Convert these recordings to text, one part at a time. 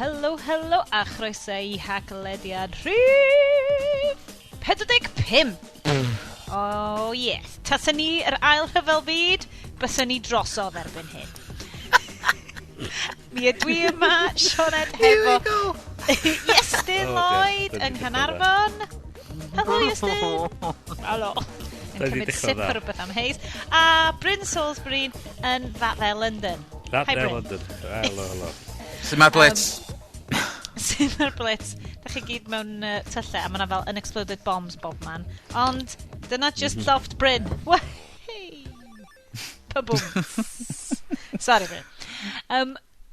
Helo, helo, a chroeso i Haclediad rhif 45. Oh, yes. Tasa ni yr ail rhyfel byd, bysa ni drosodd erbyn hyn. Mi ydw i yma, Sioned, Here we hefo go! Iestyn Oh, dear. Lloyd Dyna yng di dechrau Nghanarfon. Helo, Iestyn. Helo. Yn Dyna di cymryd dechrau sip dda. o rhywbeth am haze. A Bryn Salisbury yn That There London. That Hi, there Bryn. London. Helo, helo. Sut mae'r blitz? Sydd ar blitz. Da chi gyd mewn tyllau a mae yna fel unexploded bombs bob man. Ond dyna just llofft Bryn. Wahey! Pabwm. Sorry, Bryn.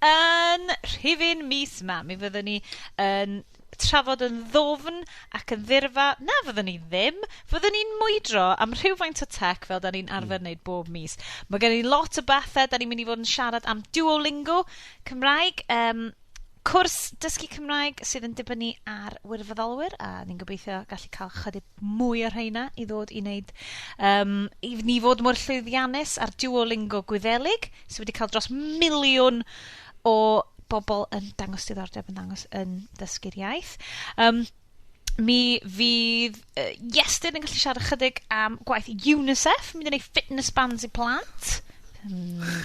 Yn rhifyn mis ma, mi fyddwn ni yn trafod yn ddwfn ac yn ddirfa. Na, fyddwn ni ddim. Fyddwn ni'n mwydro am rhywfaint o tech fel da ni'n arfer wneud bob mis. Mae gen i lot o bethau. Da ni'n mynd i fod yn siarad am Duolingo Cymraeg. Cwrs dysgu Cymraeg sydd yn dibynnu ar wirfoddolwyr a ni'n gobeithio gallu cael chydig mwy o rheina i ddod i wneud i ni fod mor llwyddiannus ar Duolingo Gwyddelig sydd wedi cael dros 1,000,000 o bobl yn dangos diddordeb yn dangos yn dysgu'r iaith. Mi fydd Iestyn yn gallu siarad chydig am gwaith UNICEF, mynd i wneud fitness bands i plant.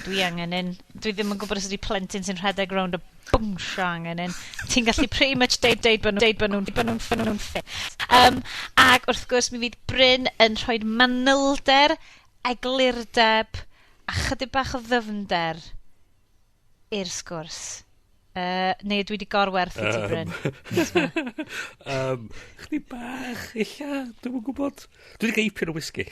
Dwi angen un. Dwi ddim yn gwybod os ydy plentyn sy'n rhedeg rownd y bwnsio angen un. Ti'n gallu pretty much deud bod nhw'n ffit. Ac wrth gwrs mi fydd Bryn yn rhoi manylder, eglurdeb a chydig bach o ddyfnder i'r sgwrs. Neu dwi wedi gorwerthu ti, Bryn? Chdi bach, ella, dwi'm yn gwybod. Dwi wedi cael ipyn o whisky.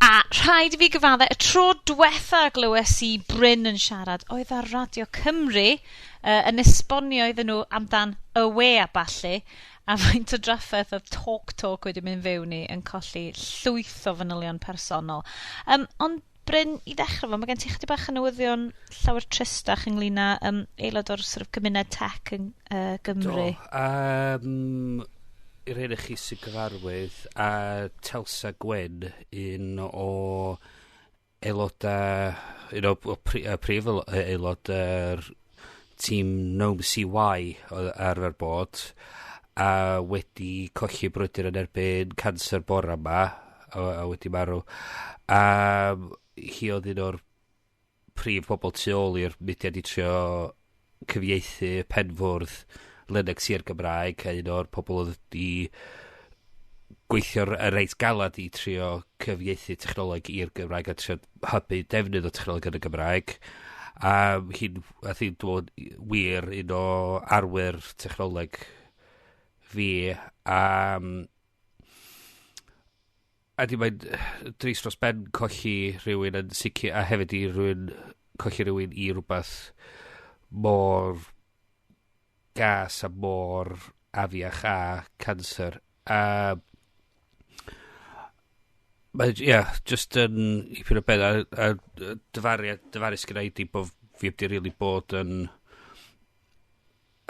A rhaid i fi gyfadde, y tro diwetha glywes i Bryn yn siarad oedd ar Radio Cymru yn esbonio iddyn nhw amdan y we a ballu, a faint o drafferth oedd Talk Talk wedi mynd fewn i yn colli llwyth o fanylion personol. Ond Bryn, i ddechrau fo, mae gen ti chydig bach o newyddion llawer tristach ynglyn â aelod o'r sort of gymuned tech yn Gymru. Do, i'r hyn i chi sy'n gyfarwydd a Telsa Gwen, un o aelodau, un o prif aelod yr tîm Gnome CY oedd arfer bod, a wedi colli brwydr yn erbyn canser bora yma, a wedi marw. A hi oedd un o'r prif bobl tu ôl i'r mudiad i trio cyfieithu penfwrdd Linux i'r Gymraeg, a un o'r pobl oedd wedi gweithio reit galad i trio cyfieithu technoleg i'r Gymraeg a trio hybu defnydd o technoleg yn y Gymraeg. A hi'n, a hi'n dod wir un o arwyr technoleg fi. A di mae'n drist dros ben colli rhywun yn sicr, a hefyd i rhywun, colli rhywun i rhywbeth mor gas a mor afiach a cancer. A mae, ie, yeah, just yn ipyn o beth, a dyfaru sgynna i di bod fi wedi really bod yn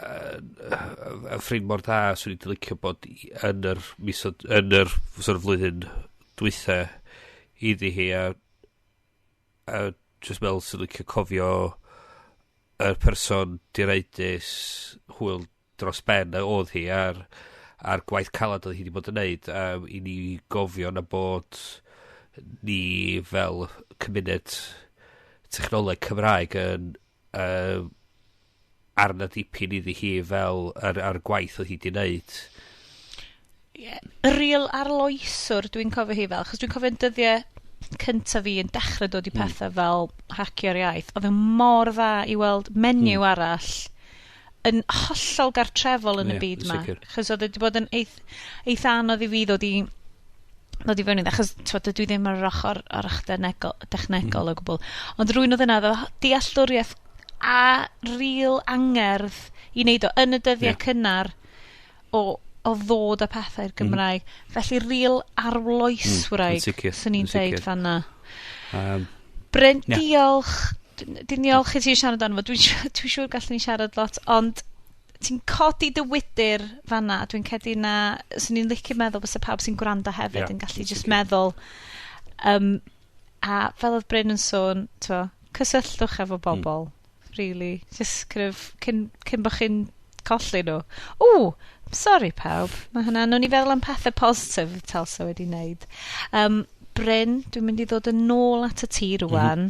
y ffrind mor dda, swn i wedi licio bod yn yr misoedd, yn yr sort of flwyddyn dwytha iddi hi, a just meddwl sy'n licio cofio yr person direidus hwyl dros ben a oedd hi a'r gwaith calad oedd hi wedi bod yn neud, a i ni gofio na bod ni fel cymuned technoleg Cymraeg yn arna dipyn iddi hi fel ar gwaith oedd hi wedi neud. Yeah. Y real arloeswr dwi'n cofio hi fel, achos dwi'n cofio'n dyddiau cyntaf fi yn dechrau dod i pethau fel Hacio'r Iaith. Oedd yn mor dda i weld menyw arall yn hollol gartrefol yn y Ie, byd yn ma. sicr. Achos oedd wedi bod yn eitha anodd i fi ddod i fewn iddo, achos t'wod, dydw i ddim ar yr ochr ar dechnegol o gwbl. Ond rwy'n oedd yna efo dealltwriaeth a real angerdd i wneud o yn y dyddiau cynnar o ddod â pethau i'r Gymraeg. Felly real arloeswraig, Yn sicr, swn i'n yn sicr. deud fanna. Bryn, diolch. Diolch i ti siarad amdano fo. Dwi siŵr gallwn ni siarad lot, ond ti'n codi dy wydyr fanna, a dwi'n credu na, swn i'n licio meddwl bysa pawb sy'n gwrando hefyd yn gallu yn just sicr. meddwl. A fel oedd Bryn yn sôn, t'wo, cysylltwch efo bobl. really. Just kind of, cyn bod chi'n colli nhw. O, sorry pawb. Mae hynna, nhw'n i feddwl am pethau positif Telsa wedi wneud. Bryn, dwi'n mynd i ddod yn ôl at y ti rwan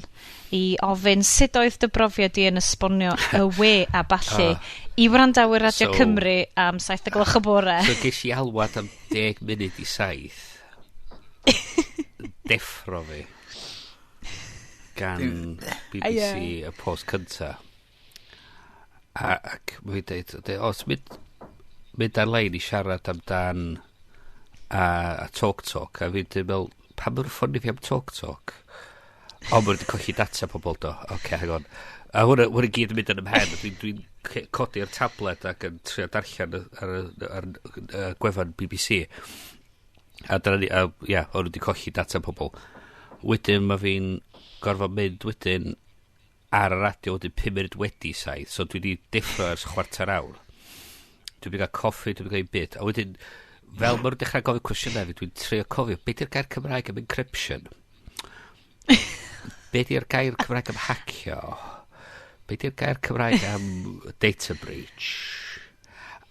i ofyn sut oedd dy brofiad di yn esbonio y we a ballu i wrandawyr Radio Cymru am 7 o gloch y bore. So ges i alwad am 6:50. Deffro fi gan BBC y Post Cynta. Ac mae fi dweud, os mynd ar-lein i siarad amdan a Talk Talk, a fi dweud, fel, pam mae'n ffonio fi am Talk Talk? O, mae wedi colli data pobl do. Oce, okay, hang on. A hwnna gyd yn mynd yn 'y mhen. Dwi'n codi'r tablet ac yn trio darllen ar y gwefan BBC. A dyna ni, a, ia, o'n nhw wedi colli data pobl. Wedyn mae fi'n gorfod mynd wedyn ar y radio wedyn 7:05, so dwi wedi deffro ers chwarter awr. Dwi wedi cael coffi, dwi wedi cael bit. A wedyn, fel maen nhw'n dechrau gofyn cwestiynau fi, dwi'n trio cofio, be di'r gair Cymraeg am encryption? Be di'r gair Cymraeg am hacio? Be di'r gair Cymraeg am data breach?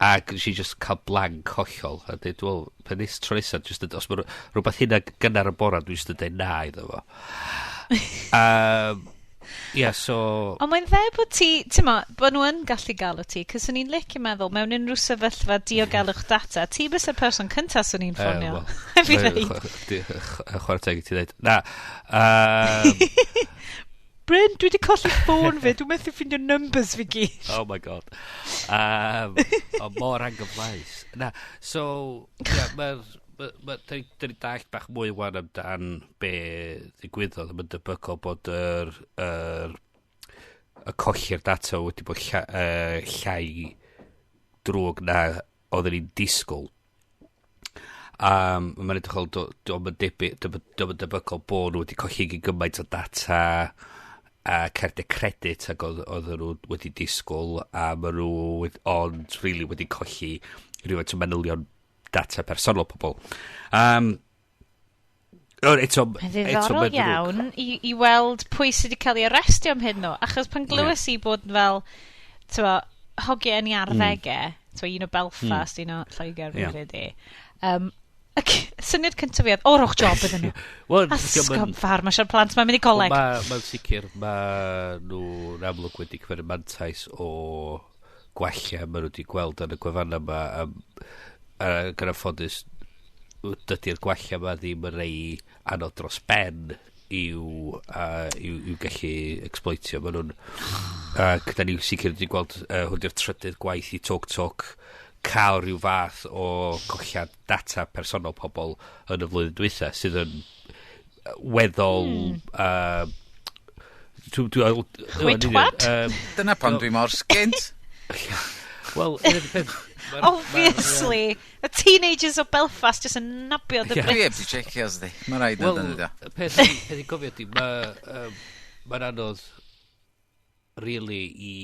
Ac nes i just cael blank hollol. A dweud, wel, pen nes tro nesaf, just os mae rhywbeth hynna gynnar y bora, dwi'n just yn dweud na iddo fo. Yeah, so. Ond mae'n dde bod ti, ti'n mo, bod nhw yn gallu galw ti, cos o'n i'n licio meddwl, mewn unrhyw sefyllfa diogelwch data, ti bys y person cyntaf swn i'n ffonio. Wel, Fi ddeud. Chwarae teg i ti dweud. Na. Bryn, dwi wedi colli ffôn fi, dwi'n methu ffindio numbers fi gyd. Oh my God. O, mor anghyfleus. Na, so, yeah, mae'r... Ma, da ni dallt bach mwy wan amdan be ddigwyddodd. Mae'n debygol bod y colli'r data wedi bod llai drwg na oedden ni'n disgwyl. Mae'n edrych fel, dio'm yn debygol bod nhw wedi colli gyn gymaint o data a cardiau credit ac oedden nhw wedi disgwyl a maen nhw ond really wedi colli rhywfaint o manylion data personol pobl. Eto, Mae'n eto ddiddorol mae'n ddrwg. iawn i weld pwy sydd wedi cael ei arestio am hyn nhw. Achos pan glywes i bod yn fel, t'mo, hogiau yn ei arddegau, t'mo, un o Belfast, un o Lloegr, fi'n credu. Ac syniad cyntaf fi oedd, o, rhowch job iddyn nhw. Wel, A dio'm yn- sgob fawr, mae siarad plant mae'n mynd i coleg. Mae'n sicr, mae nhw'n amlwg wedi cymryd mantais o gwallau maen nhw wedi gweld yn y gwefanna yma. A gyda ffodus, dydy'r gwallau yma ddim yn rei anodd dros ben i'w gallu exploitio. Maen nhw'n... Ac da ni sicr wedi gweld, hwn di'r trydydd gwaith i Talk Talk cael rhyw fath o colliad data personol pobl yn y flwyddyn dwytha, sydd yn weddol Chwitwad? Dyna pam dwi mor skint. Wel, un o'r peth Obviously, y teenagers o Belfast just yn nabio dy Dwi heb di checio sdi. Mae rhaid Wel, na dyna. y peth i gofio di, mae'n anodd really i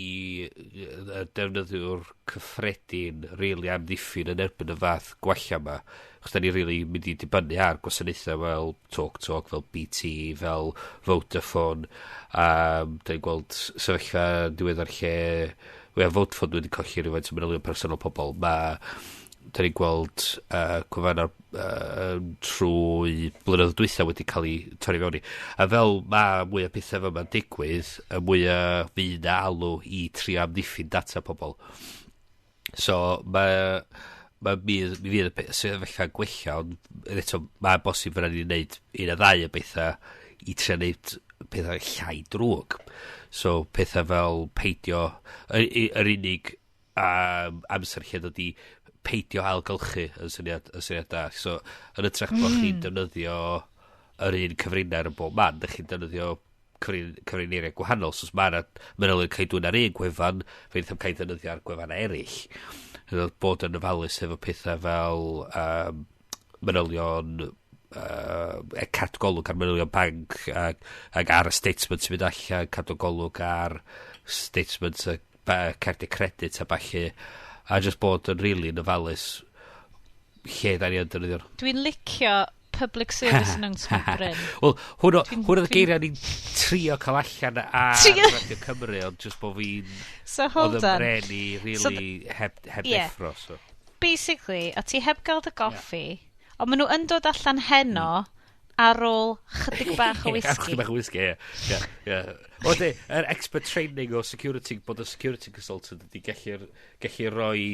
y defnyddiwr cyffredin really amddiffyn yn erbyn y fath gwalla yma. Chos da ni really mynd i dibynnu ar gwasanaethau fel Talk Talk, fel BT, fel Vodafone. Da ni'n gweld sefyllfa diweddar lle well, Vodafone wedi colli rhywfaint o manylion personol pobl. Mae da ni'n gweld gwefanna trwy blynyddoedd dwytha wedi cael ei torri fewn i. A fel mae mwy o pethau fel yma'n digwydd, y mwy o fydd na alw i trio amddiffyn data pobl. So mae mi fydd y sefyllfa gwella, ond eto mae'n bosib fydd ni'n neud un a ddau o bethau i trio neud pethau llai drwg. So pethau fel peidio, yr unig amser lle dod i peidio ailgylchu yn syniad da. So, yn hytrach bod chi'n defnyddio yr un cyfrinair yn bob man, dych chi'n defnyddio cyfrineiriau gwahanol. So, os mae yna manylion cael dwyn ar un gwefan, fe wnaeth cael defnyddio ar gwefan eraill. Yn bod yn ofalus efo pethau fel manylion cadw golwg ar manylion banc ac ar y statement sy'n mynd allan, cadw golwg ar statement y cardiau credit a ballu, a just bod yn really yn ofalus lle da ni yn defnyddio'r Dwi'n licio public service announcement, Bryn. Wel, hwn oedd y geiriau ni'n trio cael allan ar Radio Cymru, ond just bod fi'n So hold oedd on. y mren i really So heb deffro. So. Basically, o ti heb gael dy goffi, ond maen nhw yn dod allan heno ar ôl chydig bach o Ar whisky. chydig bach o whisky, ie. O, di, yr expert training o security, bod y security consultant ydi gallu rhoi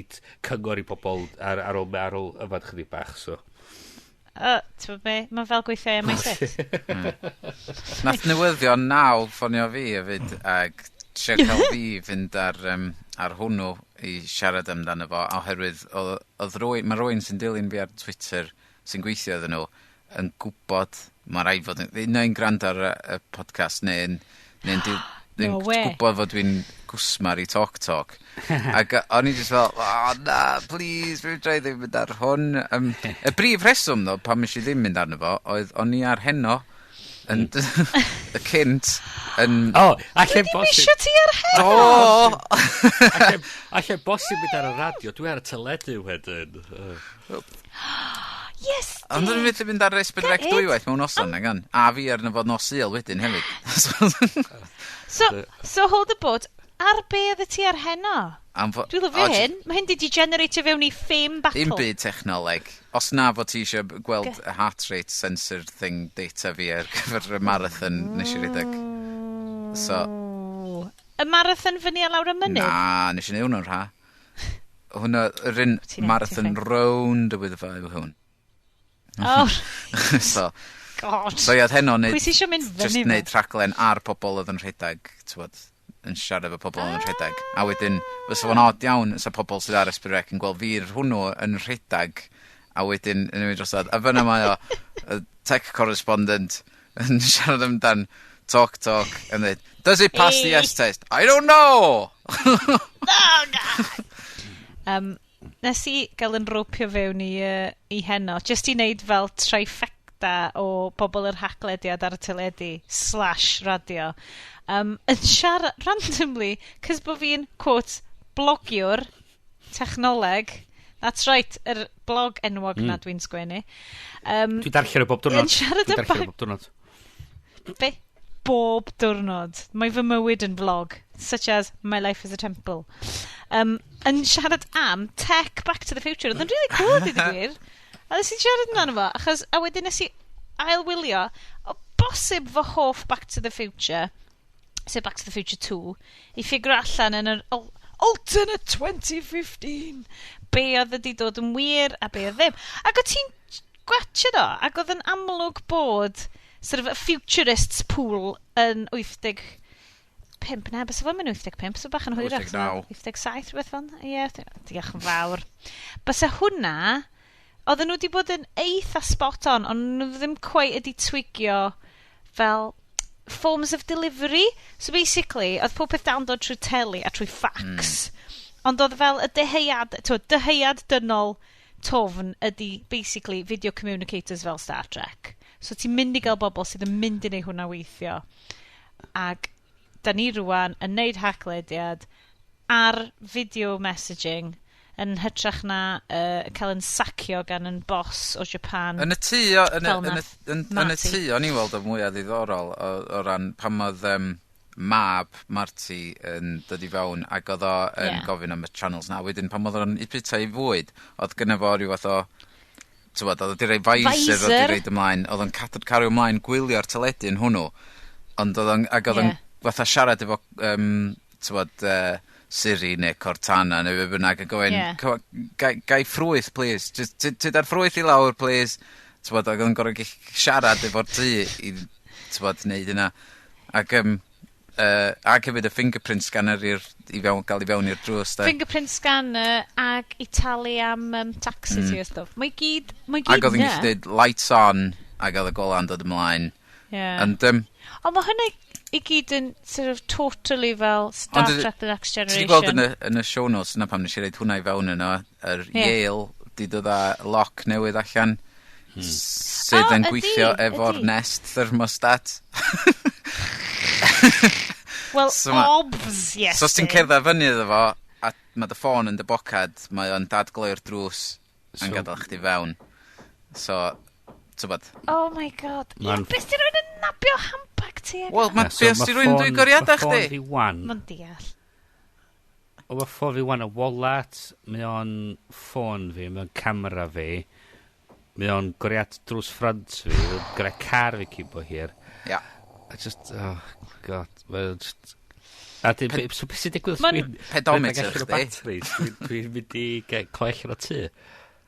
cyngor i pobl ar ôl yfad chydig bach, so. Ti'n be? Mae fel gweithio i MI6. Nath newyddion 9 ffonio fi hefyd ag trio cael fi fynd ar hwnnw i siarad amdano fo oherwydd oedd rywun, mae rywun sy'n dilyn fi ar Twitter sy'n gweithio iddyn nhw yn gwybod mae rhaid fod yn, neu'n gwrando ar y podcast neu'n No way. gwybod fod dwi'n gwsmar i Talk Talk. Ac o'n i just fel, "Oh na, please, dwi'n drai ddim mynd ar hwn." Y brif rheswm, ddo, pam nes i ddim mynd arno fo, oedd o'n i ar heno, yn y cynt, yn O, allan Dim bosib, isio ti ar heno! Do! Allan bosib mynd ar y radio, dwi ar y teledu wedyn. Yes, Ond dwi'n mynd mynd ar S4C Get it. dwywaith mewn noson, ag an. A fi arno fo nos Sul wedyn hefyd. So hold the boat. Ar be oedd ti ar heno? Dwi'n lyfio hyn. Mae hyn di degeneratio fewn i fame battle. Dim byd technoleg. Os na fod ti eisiau gweld y heart rate sensor thing data fi ar gyfer y marathon nes i redeg. So, Y marathon fyny a lawr y mynydd? Na, nes i neud hwnnw'n rha. Hwnna, yr un Ti'n marathon ti'n round y Wyddfa yw hwn. Oh, So, God. so ia, heno neud, Pwy sy isio mynd just fyny fo? neud rhaglen ar pobl oedd yn rhedeg, t'wod, yn siarad efo pobl oedd yn rhedeg. A wedyn, fysa fo'n odd iawn, fysa pobl sydd ar S4C yn gweld fi'r hwnnw yn rhedeg, a wedyn yn mynd drosodd. A fyna mae o, y tech correspondent, yn siarad amdan Talk Talk, yn dweud, "Does it pass the Hey. S test?" "I don't know!" Oh, God! Nes i gael yn ropio fewn i heno, just i wneud fel trifecta o bobl yr haglediad ar y teledu/radio. Yn siarad randomly, cys bod fi'n, quote, blogiwr technoleg, that's right, yr blog enwog na dwi'n sgwennu. Dwi'n darllen o bob diwrnod. Yn siarad Dwi'n am darllen o bob diwrnod. Be? Bob diwrnod. Mae fy mywyd yn vlog, such as My Life is a Temple. Yn siarad am tech Back to the Future. Oedd yn really cool, dweud y gwir. A nes i siarad amdano fo, achos, a wedyn nes i ail-wylio, o bosib fy hoff Back to the Future, sef Back to the Future 2, i ffigur allan yn yr alternate 2015 be oedd wedi dod yn wir a be oedd ddim. Ac o ti'n gwatchio do, ac oedd yn amlwg bod sort of a futurists pool yn 85, na, bys fo'n mynd 85, so bach yn hwyrach. 89. 87, rhywbeth fel 'na. Ie, diolch yn fawr. Bysa hwnna, oedden nhw wedi bod yn eitha spot on, ond nhw ddim quite wedi twigio fel forms of delivery. So basically, oedd pob peth dal yn dod trwy teli a trwy fax. Ond oedd fel y dyheuad, t'wod, dyheuad dynol tofn ydy basically video communicators fel Star Trek. So ti'n mynd i gael bobl sydd yn mynd i neud hwnna weithio. Ac da ni rwan yn neud haglediad ar video messaging yn hytrach na cael yn sacio gan yn boss o Japan. Yn y tŷ, yn, y- Fel yn, y- nath yn y Marty. tŷ, o'n i weld y mwyaf ddiddorol o ran pan oedd mab Marty yn dod i fewn ac oedd o yn gofyn am y channels na. Wedyn pan oedd o'n i bwyta i fwyd, oedd gynno fo rhyw fath o, t'wod, oedd o 'di roi visor, oedd Visor. 'di roid ymlaen, oedd o'n cario ymlaen gwylio'r teledu yn hwnnw. Ond oedd o'n, ac oedd o'n fatha siarad efo, t'wod, Siri neu Cortana neu be bynnag yn gofyn, "Gai ffrwyth, please? Just tyd ar ffrwyth i lawr, please." T'wod, ac oedd o'n gorfod siarad efo'r tŷ i, t'wod, neud yna. Ac hefyd y fingerprint scanner i fewn, gael i fewn i'r drws, de. Fingerprint scanner ag i talu am taxi ti a stwff. Mae gyd Ac oedd yn na. gallu dweud "lights on", ac oedd y gola'n dod ymlaen. Ond, Ond mae hynna i gyd yn sort of totally fel Star Ond Trek The Next ti Generation. 'di gweld yn y show notes yna pam nes i roid hwnna i fewn yno, yr Yale di dod â lock newydd allan, sydd O, yn ydi, gweithio efo'r ydi. Nest thermostat. Well, So obs, yes. So os ti'n cerdded fyny iddo fo, a mae dy ffôn yn dy bocad, mae o'n dadgloi'r drws yn gadael chdi fewn. So, t'wbod, Oh my God. Ie, Ma'n beth ti'n rhywun yn nabio handbag ti. Wel, mae so be os ma' di rwy'n dwy goriadau ma' ffôn chdi? fi wan. Mae'n deall. O, mae ffôn fi wan y wallet, mae o'n ffôn fi, mae o'n camera fi, mae o'n goriad drws ffrant fi, mae o'n goriad car fi cyn bo hir. Ia. A just, oh god, mae'n just. A dyn, so beth sy'n digwydd os dwi'n Pedometer rhedeg allan o chdi. batteries, dwi'n mynd i cloi allan o tŷ.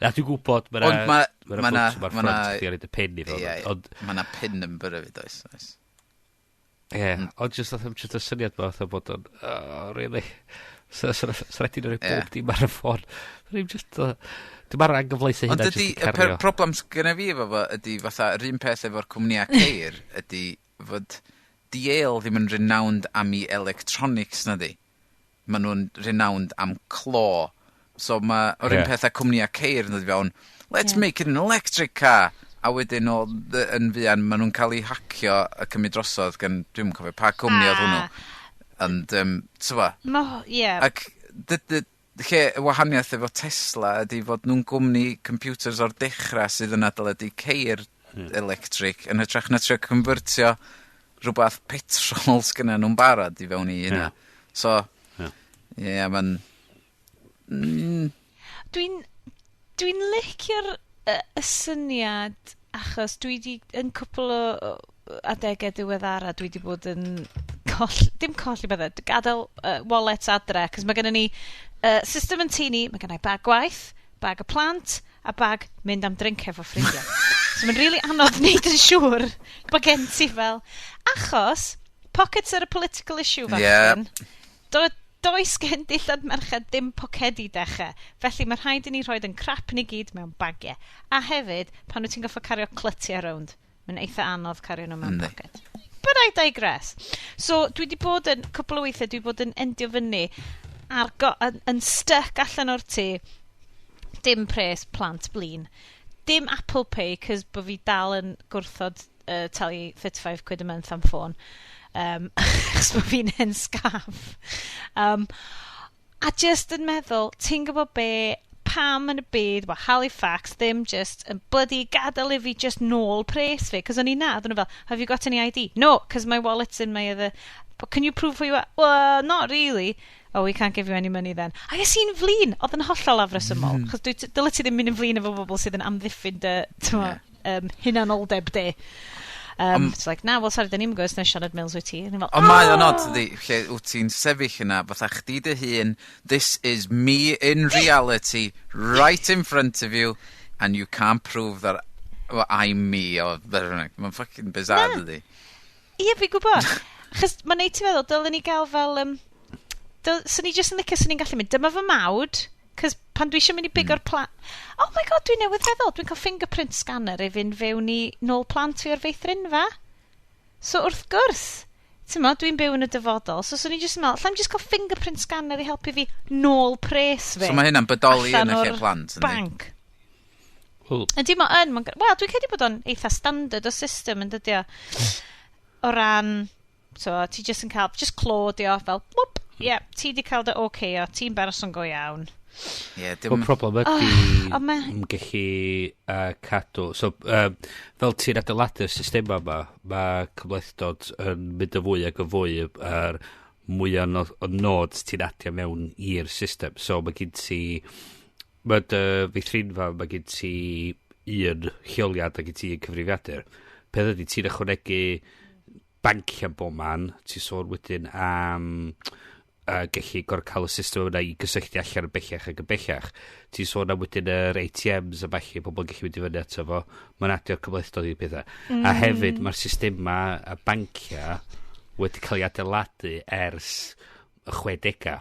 Na, dwi'n gwybod, mae Ond yna ma' 'na- bwtwm ar ma' 'na- ffrant chdi ar y pen i fel. Ie, ie. Ond, Mae na pin number hefyd, oes. Oes. ie, ond just fatha, just y syniad ma, fatha bod o'n, oh, really? So rhaid i ni roi bob dim ar y ffôn. Dwi'n just, dwi'n marw anghyfleus ei Ond hynna ydy, just i y cario. problem sgynna fi efo fo ydy fatha, yr un peth efo'r cwmnïau ceir ydy fod DL ddim yn renowned am i electronics na di. Maen nhw'n renowned am clo. So mae o'r un peth â cwmnïau ceir yn dod i fewn, let's make it an electric car. A wedyn o, yn fuan, maen nhw'n cael eu hacio a cymryd drosodd gan, dwi'm yn cofio pa cwmni oedd hwnnw. Ond, t'bo, Ie. Ac lle y wahaniaeth efo Tesla ydy fod nhw'n gwmni computers o'r dechrau sydd yn adeiladu ceir electric yn hytrach na trio convertio rhywbeth petrol sgynna nhw'n barod i fewn i hynna. So, ie, yeah, mae'n. Dwi'n licio'r y syniad achos dwi di yn cwpl o adegau diweddara dwi di bod yn coll, dim colli bydde, gadael wallet adre, cos mae gennym ni system yn tŷ ni, mae gennau bag gwaith, bag y plant, a bag mynd am drink efo ffrindiau. So mae'n really anodd wneud yn siŵr bod gen ti fel. Achos, pockets are a political issue, fachgen. Does gen dillad merched ddim pocedi dechrau. Felly mae rhaid i ni rhoi yn crap ni gyd mewn bagiau. A hefyd, pan wyt ti'n goffo cario clytiau rownd, mae'n eitha anodd cario nhw mewn pocket. But I digress. So, dwi wedi bod yn, cwpl o weithiau, dwi wedi bod yn endio fyny ar yn stuck allan o'r tŷ. Dim pres, plant blin. Dim Apple Pay, cos bo fi dal yn gwrthod talu 35 quid a month am ffôn. Achos bo fi'n hen scaff. A just yn meddwl, ti'n gwybod be, pam yn y byd, well, Halifax ddim just yn bloody gadael i fi just nôl pres fi, cos o'n i na, oedden nhw fel, "Have you got any ID?" "No, cos my wallet's in my other." "But can you prove who you are?" "Well, not really." "Oh, we can't give you any money then." A es i'n flin, oedd yn hollol afresymol, chos dyle ti ddim mynd yn flin efo bobl sydd yn amddiffyn dy, t'mo, hunanoldeb di. It's like, "Na, well, sorry, dyn ni'n gwybod na Sioned Mills wyt ti." A ni'n fel, Ond mae o'n "Oh!" od, ydi, lle wyt ti'n sefyll yna, fatha chdi dy hun, this is me in reality, right in front of you, and you can't prove that, well, I'm me, or mae'n fucking bizarre, Na. ydi. Ie, fi'n gwybod. Achos mae'n neud ti feddwl, dylen ni gael fel. Swn ni jyst yn licio swn ni'n gallu mynd, "Dyma fy mawd," cos pan dwi eisiau mynd i bigo'r plant. Oh my god, dwi'n newydd feddwl, dwi'n cael fingerprint scanner i fynd fewn i nôl plant fi o'r feithrinfa. So wrth gwrs, ti'n mo, dwi'n byw yn y dyfodol, so swn i jyst yn meddwl, allai'm jyst cael fingerprint scanner i helpu fi nôl pres fi So mae hynna'n bodoli allan yn y lle o'r plant, yndi? banc. Wel, Ydy, mae yn. Wel, dwi'n credu bod o'n eitha standard o system yn dydi o. O ran, so, ti jyst yn cael, just clodio, fel, whoop, ie, yeah, ti di cael dy okay o, ti'n berson go iawn. Ie, Wel, dim. problem ydy Oh, ond yn gallu cadw. So, fel ti'n adeiladu'r systema yma, mae cymhlethdod yn mynd y fwy ac y fwy a'r mwy o nodes ti'n adio mewn i'r system. So, mae gen ti. Mae dy feithrinfa, mae gen ti un lleoliad a gen ti un cyfrifiadur. Peth ydy, ti'n ychwanegu banciau bob man, ti'n sôn wedyn am gallu gorau cael y system yna i gysylltu allan yn bellach ac yn bellach. Ti'n sôn am wedyn yr ATMs a falle, pobl yn gallu mynd i fyny ato fo. Mae'n adio'r cymhlethdod i'r pethau. A hefyd mae'r systema a banciau wedi cael ei adeiladu ers y 60au.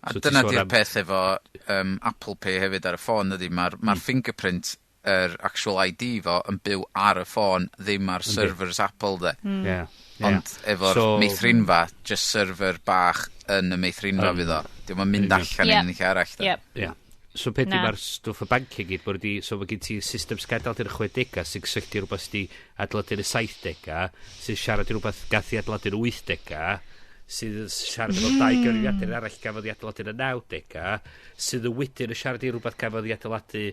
A So ti'n dyna sôn di'r am peth efo Apple Pay hefyd ar y ffôn ydy, mae'r ma fingerprint, yr actual ID fo, yn byw ar y ffôn, ddim ar servers Apple, de. Ond efo'r meithrinfa, just server bach yn y meithrinfa fydd o. Dim yn mynd allan i unlle arall, de. Ie. So beth Na. mae'r stwff y banciau gyd, bod wedi, so mae gen ti system sy'n adeiladu yn y 60au sy'n cysylltu rhywbeth sydd wedi adeiladu yn y 70au, sy'n siarad i rhywbeth gath i adeiladu yn y 80au, sydd yn siarad efo dau gyfrifiadur arall gafodd i adeiladu yn y 90au, sydd yn wedyn yn siarad i rhywbeth gafodd i adeiladu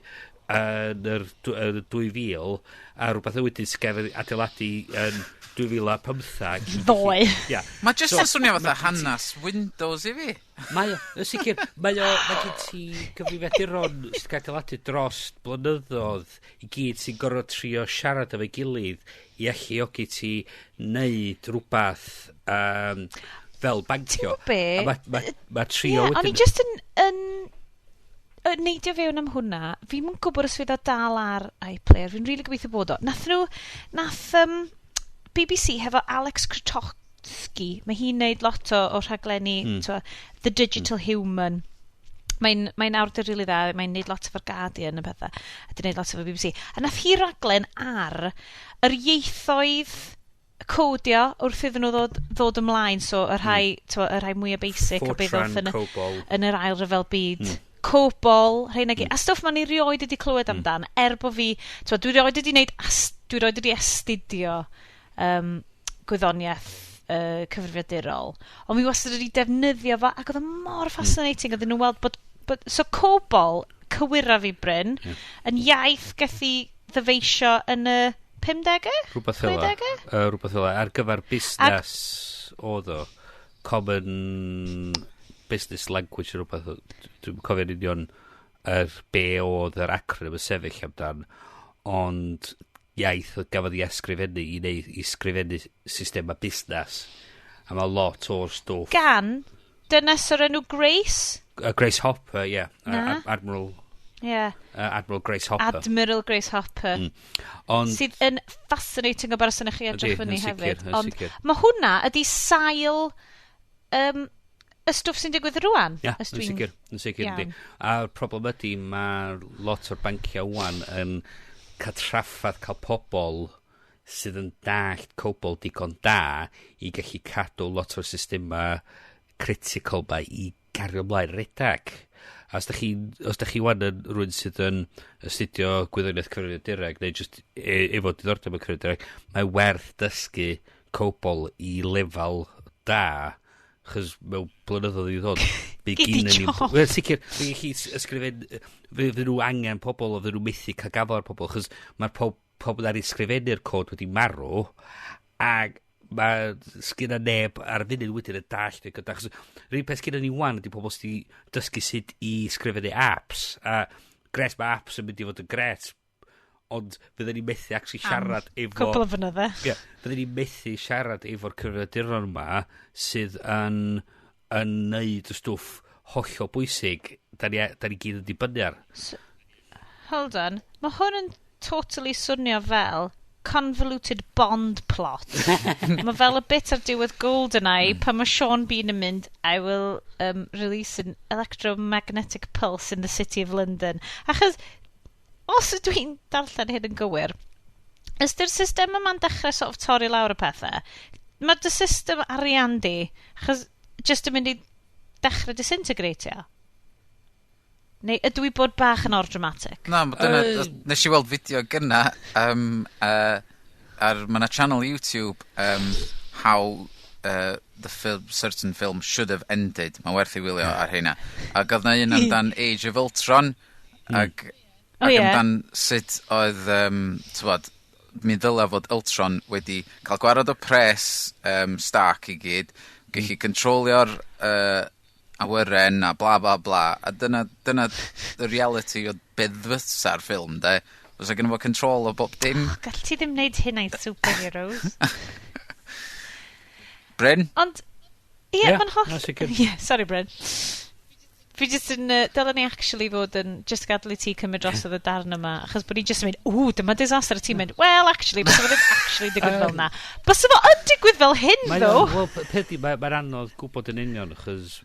yn yr 2000 a rhywbeth wedyn sy'n gael ei adeiladu yn 2015. Ddoe. Ia. Mae jyst yn swnio fatha hanas Windows i fi. Mae o, yn sicr, mae o, mae gen ti gyfrifiaduron sydd cael adeiladu dros blynyddoedd i gyd sy'n gorfod trio siarad efo'i gilydd i alluogi ti wneud rhywbeth fel bancio. Ti'n gwbo be? A ma trio Ie, o'n i wedyn. just yn neidio fewn am hwnna. Fi'n yn gwybod os fydd o dal ar iPlayer. Fi'n rili gobeithio bod o. Nath BBC hefo Alex Krutowski, mae hi'n neud lot o rhaglenni, The Digital Human. Mae'n awdur rili dda, mae'n neud lot efo'r Guardian a pethau, a di neud lot efo BBC. A nath hi raglen ar yr ieithoedd codio wrth iddyn nhw ddod ymlaen, so y rhai, y rhai mwyaf basic a beth Fortran, ddoth yn, COBOL. yn yr Ail Ryfel Byd. COBOL, rheina gyd. A stwff ma'n i rioed wedi clywed amdan, er bo fi, t'mo, dwi rioed wedi neud, dwi rioed wedi astudio gwyddoniaeth cyfrifiadurol. Ond mi wastad wedi defnyddio fo, ac oedd o mor fascinating, oedden nhw'n weld bod so COBOL, cywira fi Bryn, yn iaith gath i ddyfeisio yn y 50au? Rhywbeth fel 'a. 60au? Rhywbeth fel 'a. Ar gyfer busnes oedd o. Common Business Language neu rhywbeth. Dwi'n cofio'n union yr be oedd yr acronym yn sefyll amdan. Ond iaith oedd gafodd ei ysgrifennu i wneud i sgrifennu systema busnes. A mae lot o'r stwff. Gan dynes o'r enw Grace? Grace Hopper, ie. Yeah. Na. Admiral, Admiral Grace Hopper. Admiral Grace Hopper. Ond, Sydd yn fascinating o berson i chi edrych Ydi, fyny yn sicr, hefyd. yn Ond sicr. mae hwnna ydi sail y stwff sy'n digwydd rwan. Ia, os yn sicr, yn sicr, yndi. Iawn. A'r problem ydy, mae lot o'r banciau wan yn cael traffath cael pobol sydd yn dallt COBOL digon da i gallu cadw lot o'r systema critical ma i gario ymlaen redag. A os da chi wan yn rhywun sydd yn astudio gwyddoniaeth cyfrifiadureg neu just efo diddordeb yn cyfrifiadureg, mae werth dysgu COBOL i lefel da, chos mewn blynyddoedd i ddod, bydd Gei di gynnon ni. job. Wel, sicr, fydd chi ysgrifen. Fydd nhw angen pobl, o fydd nhw methu cael gafel ar pobl, chos mae'r pobl ar ysgrifennu'r cod wedi marw, ac mae sgynna neb ar y funud wedyn yn dallt y gyda. Achos yr un peth sgynna ni wan ydy pobl sydd wedi dysgu sut i ysgrifennu apps, a gret, mae apps yn mynd i fod yn gret, ond fydden ni methu actually siarad efo. Cwpl o fynydde. Ie, fydden ni methu siarad efo'r cyfrifiaduron yma sydd yn neud y stwff hollol bwysig da ni gyd yn dibynnu ar. Hold on. Mae hwn yn totally swnio fel convoluted Bond plot. Mae fel y bit ar diwedd GoldenEye pan mae Sean Bean yn mynd, "I will release an electromagnetic pulse in the City of London." Achos, os ydw i'n darllen hyn yn gywir, ystyr system yma'n dechrau sort of torri lawr y pethau, mae dy system arian di, achos just yn mynd i dechrau disintegratio. Neu ydw i bod bach yn or-dramatic? Na, ma' dyna, nes i weld fideo gynna, ar, ma' 'na channel YouTube, how the film, certain film should have ended. Mae'n werth i wylio ar heina. Ac oedd na un amdan Age of Ultron, ac amdan sut oedd, t'wod, mi ddylai fod Ultron wedi cael gwarad o pres Stark i gyd, gallu controlio'r awyren a bla bla bla, a dyna y reality o beth fysa'r ffilm, de. Fysa gynno fo control o bob dim. Oh, gall ti ddim wneud hynna i superheroes. Bryn? Ond, ie, Ie, mae'n holl. na, sicr. Ie, sorry Bryn. Fi just yn, dylen ni actually fod yn just gadael i ti cymryd drosodd y darn yma, achos bod ni just yn mynd, "Ww, dyma disaster," a ti'n mynd, "Well, actually, bysa fo ddim actually digwydd fel na." Bysa fo yn digwydd fel hyn, though. Wel, peth di, mae'n anodd gwybod yn union, achos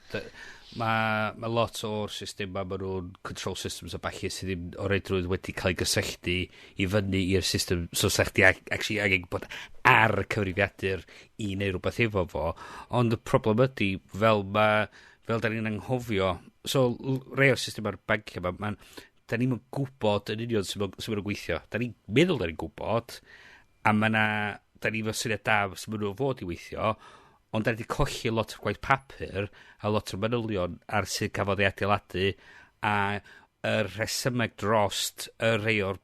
mae ma lot o'r system ma nhw'n control systems a ballu sydd ddim o reidrwydd wedi cael ei gysylltu i fyny i'r system, so sa chdi actually angen bod ar y cyfrifiadur i neud rhywbeth efo fo, ond y problem ydy, fel da ni'n anghofio, so rei o'r system ar banciau ma, da ni'n gwybod yn union sut ma' nhw'n gweithio. Da ni'n meddwl da ni'n gwybod, a ma' na, da ni efo syniad da sut ma' nhw fod i weithio, ond da ni wedi colli lot o'r gwaith papur a lot o'r manylion ar sut gafodd ei adeiladu a y rhesymeg drost y rhai o'r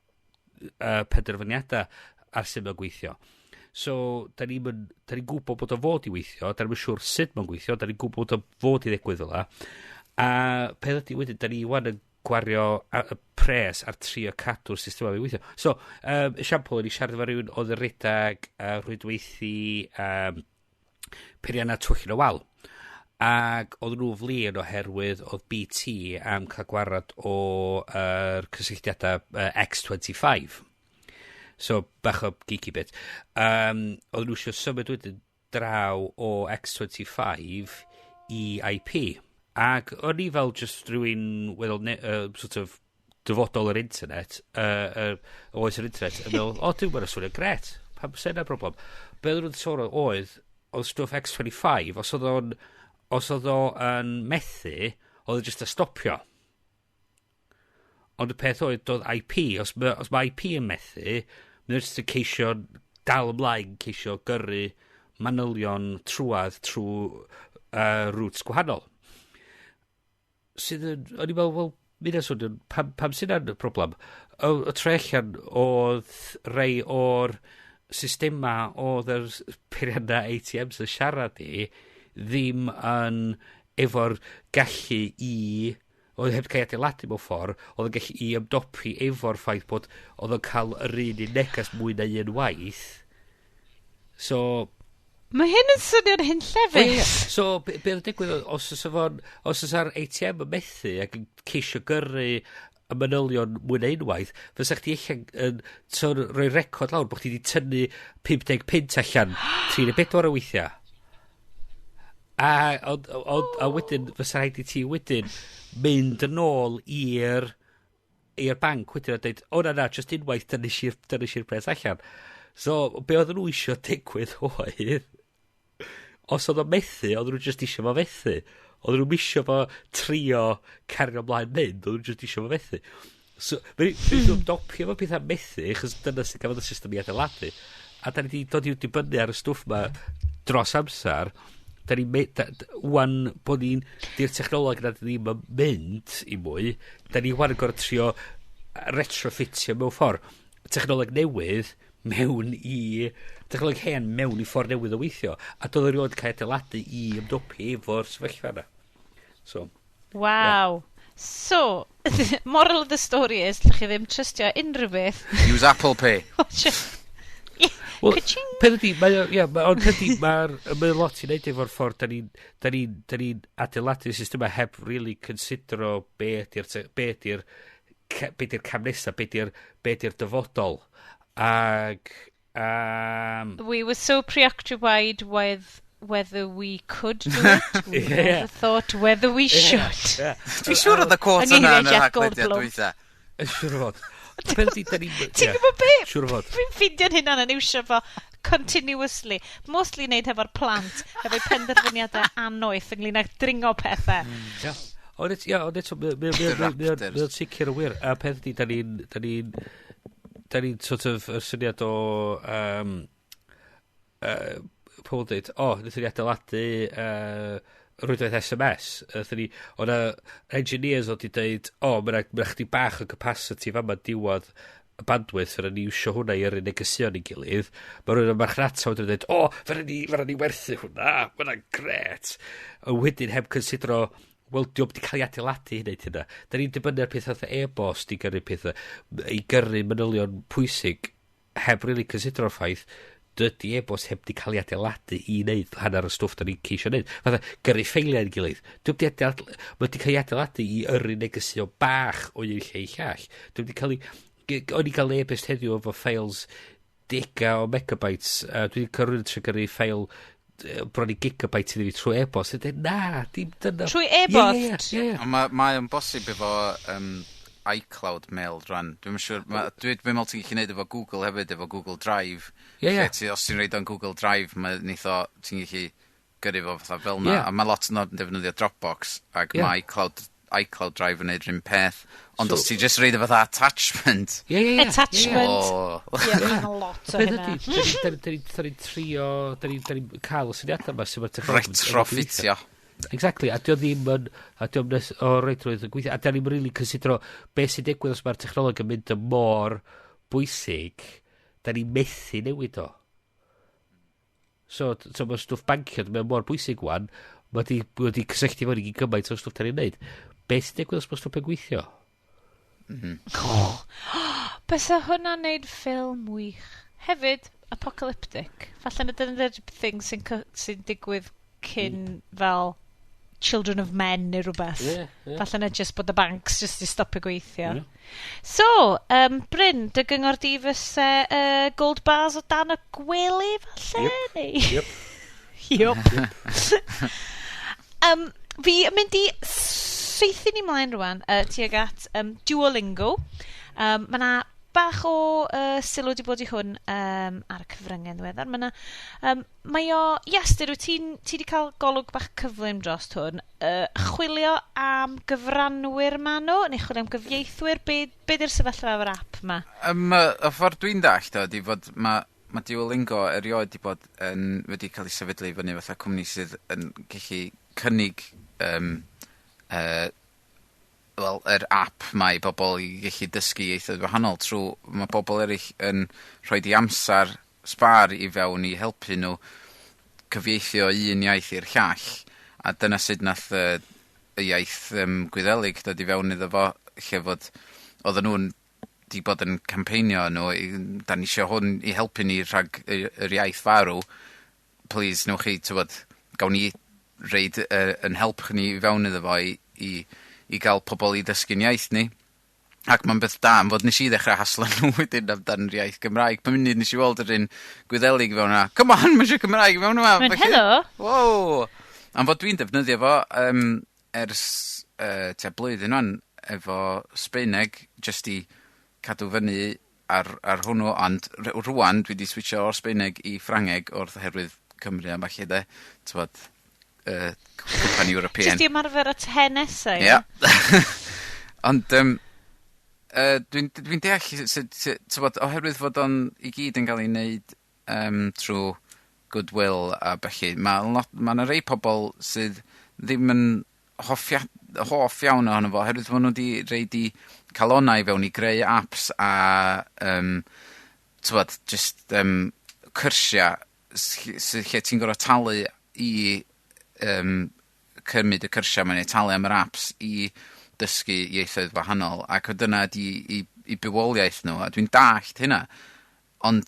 penderfyniadau ar sut mae'n gweithio. So, da ni'n da ni gwybod bod o fod i weithio, da ni'n siŵr sut mae'n gweithio, da ni'n gwybod bod o fod i ddigwydd fel la. A peth ydy wedyn, da ni wan yn gwario y pres ar trio cadw'r system i weithio. So, esiampl, o'n i siarad efo rhywun oedd yn redag rhwydweithi peiriannau twll yn y wal. Ac oedd nhw flin oherwydd oedd BT am cael gwarad o'r cysylltiadau X25. So, bach o geeky bit. Oedd nhw eisiau symud wedyn draw o X25 i IP. Ac o'n i fel just rhywun weddol, sort of dyfodol yr internet, oes yr internet, yn meddwl, "O, dwi'n meddwl swnio gret, pam sy'n yna broblem?" Be oedden nhw'n sôn oedd stwff X25, os oedd o'n methu, oedd o just a stopio. Ond y peth oedd, doedd IP, os ma IP yn methu, mae'n just yn ceisio dal ymlaen, ceisio gyrru manylion trwadd trwy routes gwahanol. Sydd yn, o'n i'n meddwl, wel, mi yna swnio'n, pam sy'n yna'n problem? Y tre allan oedd rei o'r systema oedd yr peiriannau ATMs yn siarad i ddim yn efo'r gallu i oedd heb cael ei adeiladu mewn ffordd, oedd yn gallu i ymdopi efo'r ffaith bod oedd o'n cael yr un negas mwy na un waith. So, Mae hyn yn swnio'n hunllefus. O, ie. So, be oedd yn digwydd, os oes ar ATM yn methu ac yn ceisio gyrru y manylion mwy na unwaith, fysa chdi eich yn so, rhoi record lawr bod chdi wedi tynnu 50 punt allan 3 neu 4 o weithiau. A, ond, a wedyn, fysa rhaid i ti wedyn mynd yn ôl i'r banc wedyn a dweud, "O na na, just unwaith dynnu i'r pres allan." So, be oedden nhw eisiau digwydd oedd, os oedd o'n methu, oedden nhw just eisiau fo fethu. Oedden nhw'n isio fo trio cario ymlaen mynd, oedden nhw just eisiau fo fethu. So, fe nhw'n dopio efo pethau methu, achos dyna sy'n gafodd y system i adeiladu. A da ni wedi dod i'w dibynnu ar y stwff ma dros amser. Da ni, wan bod ni'n, di'r technoleg na ddim yn mynd i mwy, da ni wan yn gorfod trio retrofitio mewn ffordd technoleg newydd mewn i technoleg hen mewn i ffordd newydd o weithio a doedd o erioed cael adeiladu i ymdopi efo'r sefyllfa yna. So, Wow. So, moral of the story is, llwch chi ddim trystio unrhyw beth. Use Apple Pay. Watch it. Wel, Ka-ching. peth ydi, mae o, ie, ond peth ydi, mae lot i wneud efo'r ffordd da ni adeiladu systemau heb really considero be ydi'r cam nesaf, be ydi'r dyfodol. Ag, We were so preoccupied with whether we could do it. We never thought whether we should. Dwi'n siŵr oedd y quote Yng yna yn ngeiriau yr Jeff haglediad Goldblum. dwytha. Siŵr o fod. Peth ydi, da ni Ti'n gwybod be? Siŵr o fod. Dwi'n ffeindio'n hynna'n yn iwsio fo continuously. Mostly wneud hefo'r plant, hefo'u penderfyniadau annoeth ynglyn â dringo pethau. Ie. Ond eto, Raptors. mae o'n sicr yn wir. A peth ydi, da ni'n sort of, yr syniad o, pobl dweud, "O, wnaethon ni adeiladu rwydwaith SMS." Wnaethon ni, o'na engineers oedd wedi dweud, "O, mae'n ma chdi bach o capacity fama diwedd y bandwidth, fyna ni iwsio hwnna i yrru negesion i gilydd." Mae rhywun yn marchnata wedi dweud, "O, fyna ni werthu hwnna, mae hwnna'n gret." A wedyn heb considero, wel, diolch wedi cael ei adeiladu i wneud hynna. Da ni'n dibynnu ar pethau fatha e-bost i gyrru pethau, i gyrru manylion pwysig, heb really considero'r ffaith, dydy e-bost heb di cael ei adeiladu i wneud hanner y stwff da ni'n ceisio wneud. Fatha, gyrru ffeiliau i'n gilydd. Dwi'n di adeiladu, mae wedi cael ei adeiladu i yrru negesio bach o un lle i llall. Dwi'n wedi cael ei... O'n i cael e-bost heddiw efo files dega o megabytes. Dwi wedi cael rhywun yn trio gyrru ffeil bron i gigabyte iddi fi trwy e-bost. A dweud, na, dim dyna. Trwy e-bost? Ie. Ond mae o'n bosib efo iCloud Mail rwan. Dwi'n siŵr, dwi'n meddwl ti'n gallu neud efo Google hefyd, efo Google Drive. Ie, ie. Lle ti, os ti'n reid o'n Google Drive, mae neith o, ti'n gallu gyrru fo fatha fel na. A mae lot yn defnyddio Dropbox, ac mae iCloud Drive yn neud yr un peth. Ond os ti just reid o fatha attachment, Ie. Attachment. O. Ie, mae'n lot o Beth hynna. ydi, da ni'n trio, da ni'n cael y syniadau yma sy'n mae'r technoleg yn Retrofitio. Exactly, a dio ddim yn, a dio nes, o reidrwydd yn gweithio, a da ni'n really considero beth sy'n digwydd os mae'r technoleg yn mynd yn mor bwysig, da ni'n methu newid o. So mae stwff bancio, mae'n mor bwysig wan, mae di cysylltu fo'n i gyd gymaint o stwff da ni'n neud. Beth sy'n digwydd os mae stwff yn gweithio? Oh, bysa hwnna'n neud ffilm wych. Hefyd, apocalyptic. Falle na dyna'r thing sy'n sy digwydd cyn fel Children of Men neu rhywbeth. Yeah. Falle na just bod y banks just i stopio gweithio. So, Bryn, dy gyngor di fysa gold bars o dan y gwely, falle? Yep. Neu? Yep. Yup. Fi yn mynd i saethu ni mlaen rwan tuag at Duolingo. Mae 'na bach o sylw wedi bod i hwn ar y cyfryngau yn ddiweddar. Mae 'na, mae o... Iestyn, wyt ti wedi cael golwg bach cyflym dros hwn. Chwilio am gyfranwyr ma nhw, neu chwilio am gyfieithwyr? Be di'r sefyllfa efo'r app ma? Y ffordd dwi'n dallt o ydi fod ma Duolingo erioed 'di bod yn wedi cael ei sefydlu i fyny fatha cwmni sydd yn gallu cynnig wel, yr app ma i bobl i gallu dysgu ieithoedd wahanol trwy ma' bobl eraill yn rhoi 'u amsar sbâr i fewn i helpu nhw cyfieithu o un iaith i'r llall, a dyna sut nath y iaith Gwyddelig dod i fewn iddo fo, lle fod oedden nhw'n 'di bod yn campeinio nhw i "Da ni isio hwn i helpu ni rhag yr iaith farw, please newch chi, t'wod, gawn ni reid yn help ni i fewn iddo fo i gael pobl i ddysgu'n iaith ni." Ac mae'n beth da am fod nes i ddechrau haslo nhw wedyn amdan yr iaith Gymraeg. Pa munud nes i weld yr un Gwyddelig i fewn yna, "Come on, mae eisiau Cymraeg i fewn yma." Mae'n Felly- helo. Wow! Am fod dwi'n defnyddio fo ers tua blwyddyn wan efo Sbaeneg, jyst i cadw fyny ar hwnnw, ond rwan dwi wedi switcho o'r Sbaeneg i Ffrangeg o'r oherwydd Cymru a falle de, t'wod, cwpan European. Jyst i ymarfer at hen nesau. Ia. Ond dwi'n deall sut, t'wod, oherwydd fod o'n i gyd yn cael ei wneud trwy goodwill a felly, ma' 'na rei pobl sydd ddim yn hoff iawn ohono fo, oherwydd ma' nhw wedi roid 'u calonnau i fewn i greu apps a t'wod, jyst cyrsia lle ti'n gorfod talu i cymryd y cyrsia 'ma neu talu am yr apps i dysgu ieithoedd wahanol, ac dyna 'di i bywoliaeth nhw, a dwi'n dallt hynna, ond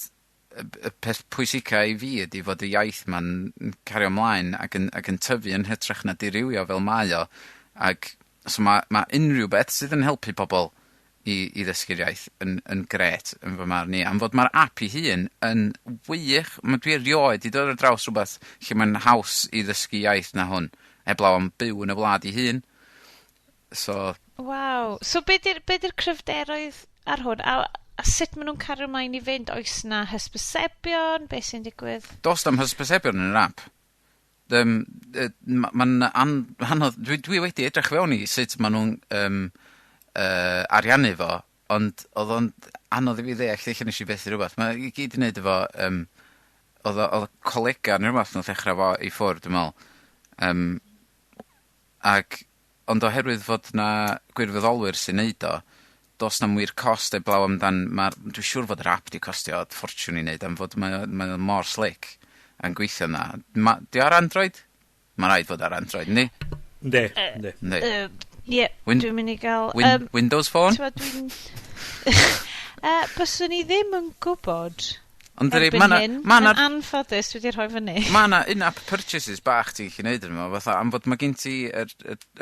y peth pwysica i fi ydi fod y iaith 'ma'n yn cario ymlaen ac yn tyfu yn hytrach na dirywio fel mae o, ac so ma' unrhyw beth sydd yn helpu pobl i ddysgu'r iaith yn grêt yn fy marn i, am fod ma'r app 'i hun yn wych. Dwi erioed 'di dod ar draws rwbath lle mae'n haws i ddysgu iaith na hwn, heblaw am byw yn y wlad 'i hun. So Waw. So be di'r cryfderoedd ar hwn? A sut maen nhw'n cario ymlaen i fynd? Oes na hysbysebion? Be sy'n digwydd? Does na'm hysbysebion yn yr app. Ma'n anodd, dwi wedi edrych fewn i sut ma' nhw'n ariannu fo, ond oedd o'n anodd i fi ddeall, ella nes i fethu rhywbeth. Mae i gyd i wneud efo, oedd o colega neu rhywbeth nath ddechrau fo i ffwrdd, dwi'n meddwl. Ond oherwydd fod 'na gwirfoddolwyr sy'n neud o, do's na'm wir cost eblaw amdan, dwi'n siŵr fod yr app 'di costio ffortiwn i neud am fod mae o mor slick yn gweithio 'na. Di o ar Android? Ma' raid fod ar Android, yndi? Yndi, yndi. Yndi. Ie, dwi'n mynd i gael Windows Phone? T'mod, dwi'n byswn i ddim yn gwybod Ond dydi, erbyn ma' 'na hyn. ma' 'na Yn anffodus, dwi wedi rhoi fyny. Ma' 'na in-app purchases bach ti'n gallu neud yn fo, fatha am fod ma' gen ti y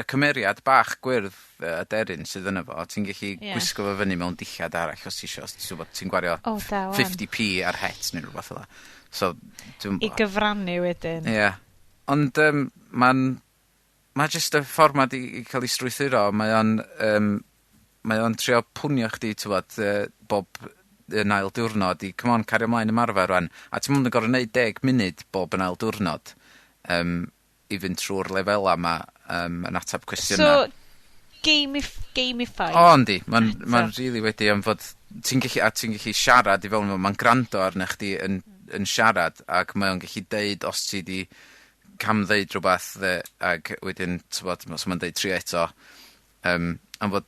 cymeriad bach gwyrdd aderyn sydd yno fo, ti'n gallu gwisgo fo fyny mewn dillad arall os ti isio, os ti'n gwbod, ti'n gwario O, da wan. 50p ar het neu rhywbeth fel 'a. So, dwi'n I gyfrannu wedyn. Ie. Ond mae jyst y ffordd ma 'di i cael ei strwythuro, mae o'n trio pwnio chdi, t'wod, bob yn ail diwrnod i come on, cario ymlaen ymarfer rwan. A ti'n mond yn gorfod neud 10 munud bob yn ail diwrnod i fynd trwy'r lefela 'ma yn atab cwestiyna. So, gamified. O, yndi. Mae'n Eto. Ma really wedi am fod ti'n gallu siarad i fewn, mae'n gwrando arna chdi yn siarad ac mae o'n gallu deud os ti 'di cam ddeud rhywbeth dde, ag wedyn, t'bod, so ma'n deud trio eto. Am fod,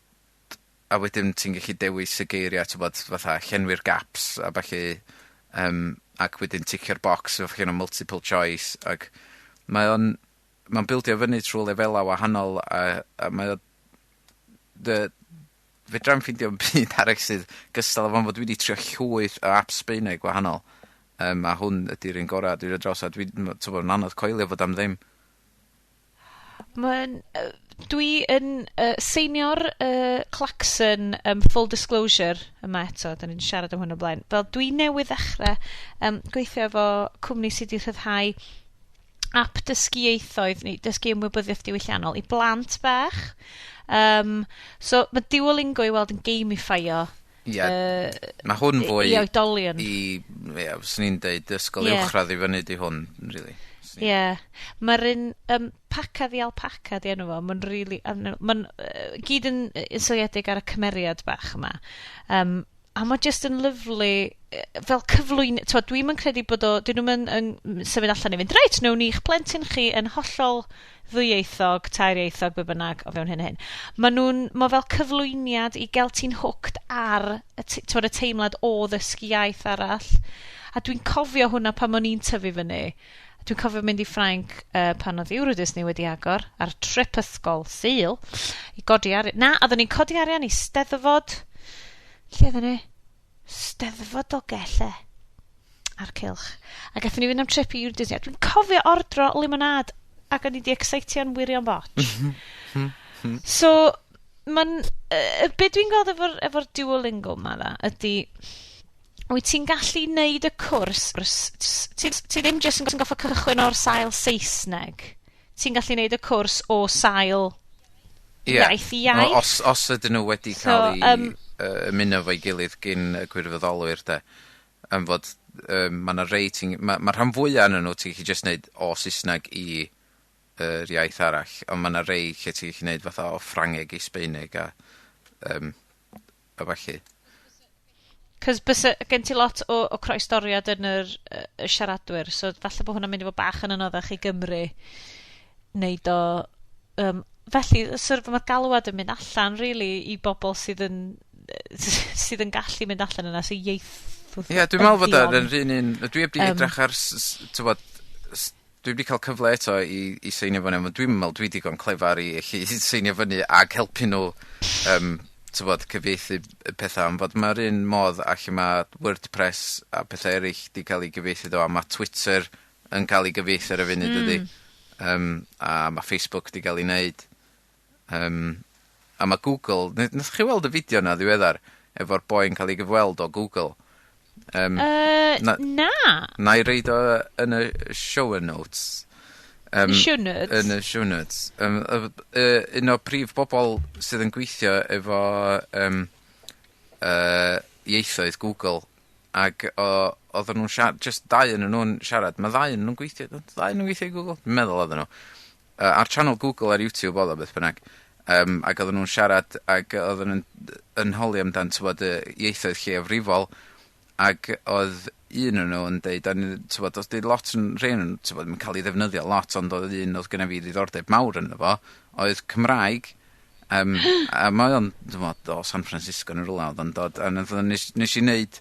a wedyn ti'n gallu dewis y geiriau, t'bod, fatha llenwi'r gaps a ballu, ac wedyn ticio'r box efo chi multiple choice, ac mae'n bildio fyny trwy lefelau wahanol a mae o fedrai'm ffeindio byd arall sydd gystal efo fo. Dwi wedi trio llwyth o apps Sbaeneg wahanol. A hwn ydy'r un gorau dwi wedi draws a dwi, t'bo, yn anodd coelio fod am ddim. Mae'n... Dwi yn seinio'r klaxon, full disclosure yma eto, da ni'n siarad am hwn o blaen. Fel dwi newydd ddechrau gweithio efo cwmni sydd wedi rhyddhau app dysgu ieithoedd neu dysgu ymwybyddiaeth diwylliannol i blant bach. So mae Duolingo i weld yn gamifio Ie, mae hwn fwy i oedolion. I, ie, fyswn i'n deud ysgol uwchradd i fyny di hwn, really. Ie. Yeah. Mae'r un Paca the Alpaca di enw fo. Mae'n really... Mae'n gyd yn seiliedig ar y cymeriad bach yma. A mae just yn lyfli fel cyflwyn... T'wod, dwi'm yn credu bod o... Dyn nhw'n yn symud allan i fynd, "Reit, nawn ni'ch plentyn chi yn hollol ddwyieithog, tairieithog, be bynnag, o fewn hyn a hyn." Mae nhw'n... Mae fel cyflwyniad i gael ti'n hooked ar y, t'wod, y teimlad o ddysgu iaith arall. A dwi'n cofio hwnna pan o'n i'n tyfu fyny. Dwi'n cofio mynd i Ffrainc pan oedd Euro Disney wedi agor ar trip ysgol Sul i godi arian. Na, oedden ni'n codi arian i Steddfod. Lle oedden ni? Steddfod Dolgellau a'r cylch. A gathon ni fynd am trip i Euro Disney. A dwi'n cofio ordro limonad ac o'n i di excitio'n wirion botch. So, mae'n... Be dwi'n gweld efo'r Duolingo yma dda, ydy wyt ti'n gallu neud y cwrs, ti ddim jyst yn goffo cychwyn o'r sail Saesneg. Ti'n gallu neud y cwrs o sail iaith i iaith. Os ydyn nhw wedi cael eu ymuno efo'i gilydd gyn y gwirfoddolwyr, de. Am fod ma' 'na rei ti'n... Ma' ma' rhan fwya ohonyn nhw ti'n gallu jyst neud o Saesneg i yr iaith arall, ond ma' 'na rei lle ti'n gallu neud fatha o Ffrangeg i Sbaeneg a ballu. Cos bysa gen ti lot o croestoriad yn y siaradwyr, so falle bod hwnna'n mynd i fod bach yn anoddach i Gymru neud o. Felly, sort of, mae'r galwad yn mynd allan, really, i bobl sydd yn gallu mynd allan yna, sy'n ieith Ie, dwi'n meddwl fod o'n yr un un... Dwi heb di edrych ar, t'wbod, dwi wedi cael cyfle eto i seinio fyny, ond dwi'n meddwl dwi digon clefar i allu seinio fyny ac helpu nhw, t'wbod, cyfieithu y pethau, ond fod mae'r un modd a lle mae WordPress a pethau eraill di cael ei gyfieithu do, a mae Twitter yn cael ei gyfieithu ar y funud, ydy. A mae Facebook di gael ei wneud. A mae Google, nath chi weld y fideo na ddiweddar, efo'r boi'n cael ei gyfweld o Google? Na. Na i reid o yn y show notes. Y show notes? Yn y show notes. Un o prif bobl sydd yn gweithio efo ieithoedd Google ac oedden nhw'n siarad, just dau yn nhw'n siarad, mae ddau yn nhw'n gweithio, ddau yn nhw'n gweithio i Google? Dwi'n meddwl oedden nhw. Ar channel Google ar YouTube oedd o beth bynnag. Ac oedden nhw'n siarad ac oedden nhw'n yn holi amdan, t'wbod, y ieithoedd lleiafrifol ac oedd un o'n nhw yn deud, a t'wbod, oedd di lot yn rhai o'n nhw, t'wbod, yn cael ei ddefnyddio lot, ond oedd un oedd gynna fi ddiddordeb mawr ynddo fo, oedd Cymraeg. A mae o'n, t'mod, o San Francisco yn rhywle oedd o'n dod, a nath o, nes i neud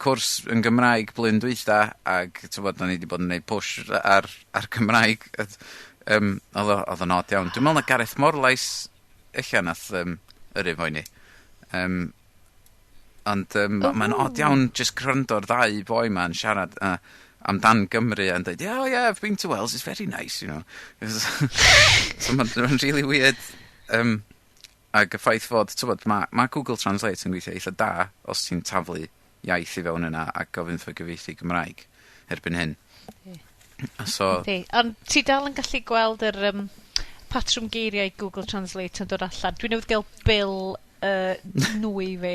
cwrs yn Gymraeg blwyddyn dwytha, ac t'wbod, o'n i wedi bod yn neud push ar Cymraeg. Oedd o'n od iawn. Dwi'n meddwl na Gareth Morlais ella nath yrru fo i ni. Ond mae'n od iawn just gwrando'r ddau boi ma'n siarad amdan Gymru a'n dweud, Yeah, I've been to Wales, it's very nice." So mae'n ma really weird. Ac y ffaith fod, t'wbod, ma Google Translate yn gweithio eitha da os ti'n taflu iaith i fewn yna a gofyn wrtho gyfieithu Gymraeg erbyn hyn. So, Yndi. Ond ti dal yn gallu gweld yr patrwm geiriau Google Translate yn dod allan. Dwi newydd gael bil nwy fi.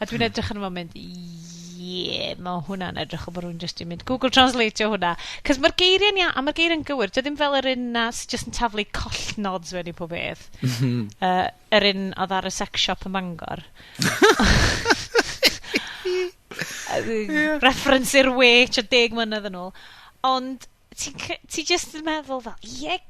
A dwi'n edrych arno fo'n mynd, "Ie, mae hwnna'n edrych o bod rhywun jyst i mynd Google Translate o hwnna." Cos mae'r geiriau'n ia, a mae'r geiriau'n gywir. Dio ddim fel yr un na sydd jyst yn taflu collnods fewn i pob beth. Yr un oedd ar y sex shop ym Mangor. Reference i'r we, tua 10 mlynedd yn ôl. Ond Ti just yn meddwl fel, ie, yeah,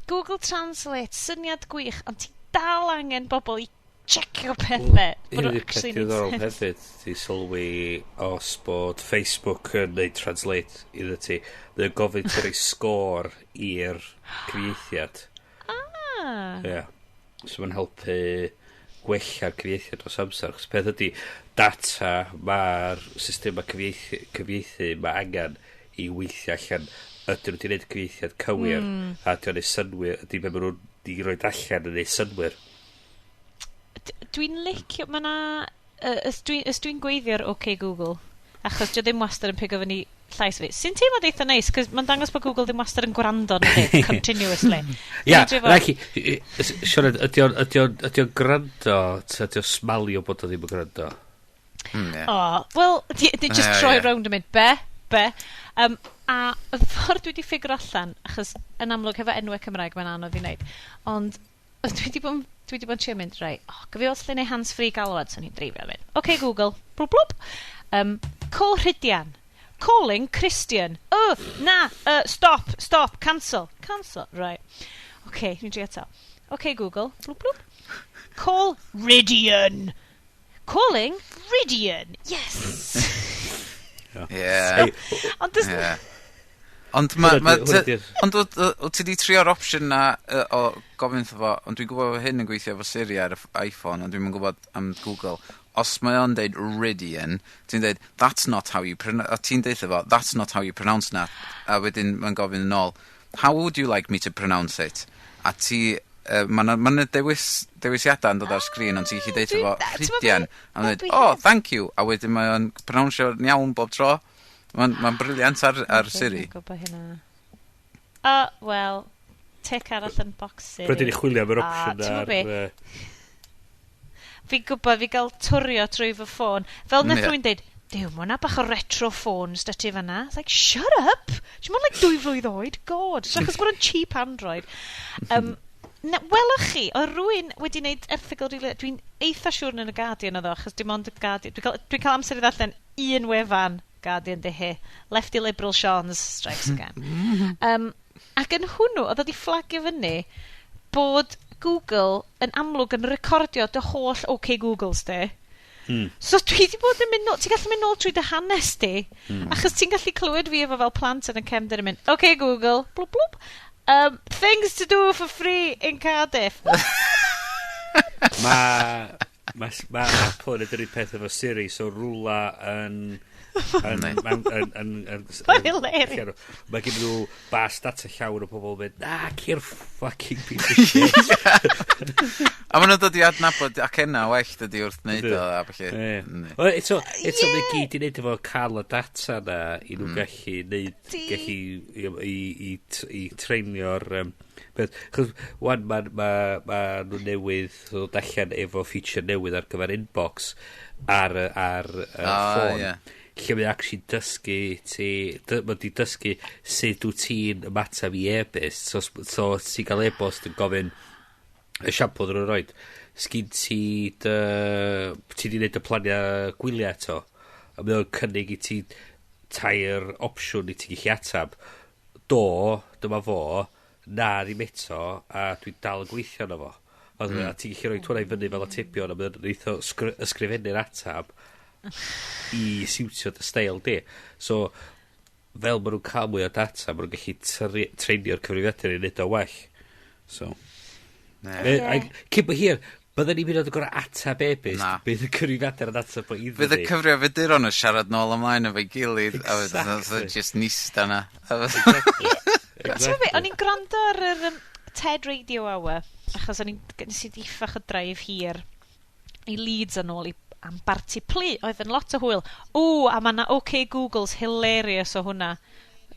Google Translate, syniad gwych, ond ti dal angen bobl i checio pethau. Un o'r peth diddorol hefyd, ti sylwi os bod Facebook yn neud translate iddo ti, mae'n gofyn ti roi sgôr i'r cyfieithiad. Ah. Ie. Yeah. So mae'n helpu gwella'r cyfieithiad dros amser. Chos peth ydy, data mae'r systemau cyfieithu mae angen i weithio allan ydyn nhw wedi gwneud cyfieithiad cywir a ydy o'n neud synnwyr, ydy be maen nhw wedi rhoi allan yn neud synnwyr. Dwi'n licio, mae na, os dwi'n gweithio ar OK Google, achos dio ddim wastad yn pigo fyny llais fi, sy'n teimlo eitha neis, cos mae'n dangos bod Google ddim wastad yn gwrando na fi, continuously. Ia, na chi, Sioned, ydy o'n gwrando, ta ydy o'n smalio bod o ddim yn gwrando? Yeah. Oh, well, di just troi round yn mynd, be. A y ffordd dwi wedi ffigur allan, achos yn amlwg hefo enwau Cymraeg mae'n anodd i wneud, ond dwi wedi bod yn trio mynd, right, oh, gyfi os lle neu hands-free galwad, so ni'n dreifio mynd. OK Google, blwp blwp. Call Rhydian. Calling Christian. Oh, na, stop, cancel, right. OK, ni'n trio eto. OK Google, blwp blwp. Call Rhydian. Calling Rhydian. Yes. Yeah. Ond Ond ond wyt ti 'di trio'r opsiwn na o gofyn wrtho fo, ond dwi'n gwybod bod hyn yn gweithio efo Siri ar y iPhone, ond dwi'm yn gwybod am Google. Os mae o'n deud Rhydian, ti'n deud that's not how you pronounce, a ti'n deud fo, that's not how you pronounce that, a wedyn mae'n gofyn yn ôl, how would you like me to pronounce it? A ti, mae yna dewisiadau yn dod ar sgrin, ond ti'n gallu deud fo Rhydian, a mae'n deud, oh, thank you, a wedyn mae o'n pronouncio iawn bob tro. Mae'n brilliant ar Siri. Dwi'n gwybod hynna. Wel, tick arall yn box Siri. Rydyn ni chwilio am yr opsiwn ar... Fi'n gwybod, fi gael twrio trwy fy ffôn. Fel nath rhywun deud, Duw, mae hwnna bach o retro phones da ti fan'na. It's like, shut up! Ti'n mwyn like 2 flwydd oed? God! So achos bod o'n cheap Android. Welwch chi, oedd rhywun wedi wneud erthygl rili... Dwi'n eitha siŵr yn y Guardian oedd o, achos dim ond y Guardian... Dwi'n cael amser i ddarllen un wefan Guardian de he. Lefty Liberal Sean's strikes again. Ac yn hwnnw, oedd wedi fflagio fyny bod Google yn amlwg yn recordio dy holl OK Googles di. So dwi wedi bod yn mynd nôl, ti'n gallu mynd nôl trwy dy hanes di, achos ti'n gallu clywed fi efo fel plant yn y cefndir yn mynd, OK Google, blwp blwp, things to do for free in Cardiff. Mae Apple yn edrych peth efo Siri, so rwla yn... Mae'n hilarious. Mae gen nhw bas data llawn o pobl yn mynd, na, ce'r fucking piece of shit. A maen nhw'n dod i adnabod ac enna well dydi wrth wneud o, a felly. Eto, mae gyd i wneud efo cael y data na i nhw gallu neud, gallu i treinio'r beth. Chos, wan, ma nhw newydd ddod allan efo feature newydd ar gyfer inbox ar ffôn. Lle mae actually dysgu ti, mae di dysgu sut wyt ti'n ymateb i e-bost. So ti'n cael e-bost yn gofyn esiampl oedden nhw'n roid, sgyn ti ti di wneud y planiau gwyliau eto, a mae o'n cynnig i ti 3 opsiwn i ti gallu atab. Do, dyma fo, na ddim eto, a dwi dal yn gweithio arno fo. A ti'n gallu rhoi hwnna i fyny fel atebion, a mae'n eitha ysgrifennu'r atab i siwtio dy steil di. So, fel maen nhw'n cael mwy o data, maen nhw'n gallu treinio'r cyfrifiadur i wneud o well. So, cyn bo hir, bydden ni'n mynd o'r gorau atab e-byst, bydd y cyfrifiadur yn atab o iddo ni. Bydd y cyfrifiaduron yn siarad nôl ymlaen efo'i gilydd, a bydd just nista na. Exactly. O'n i'n gwrando ar yr TED Radio Hour, achos o'n i'n nes i ddiffach o drive hir i Leeds yn ôl i am barti plu, oedd yn lot o hwyl. O, a mae na OK Google's hilarious o hwnna.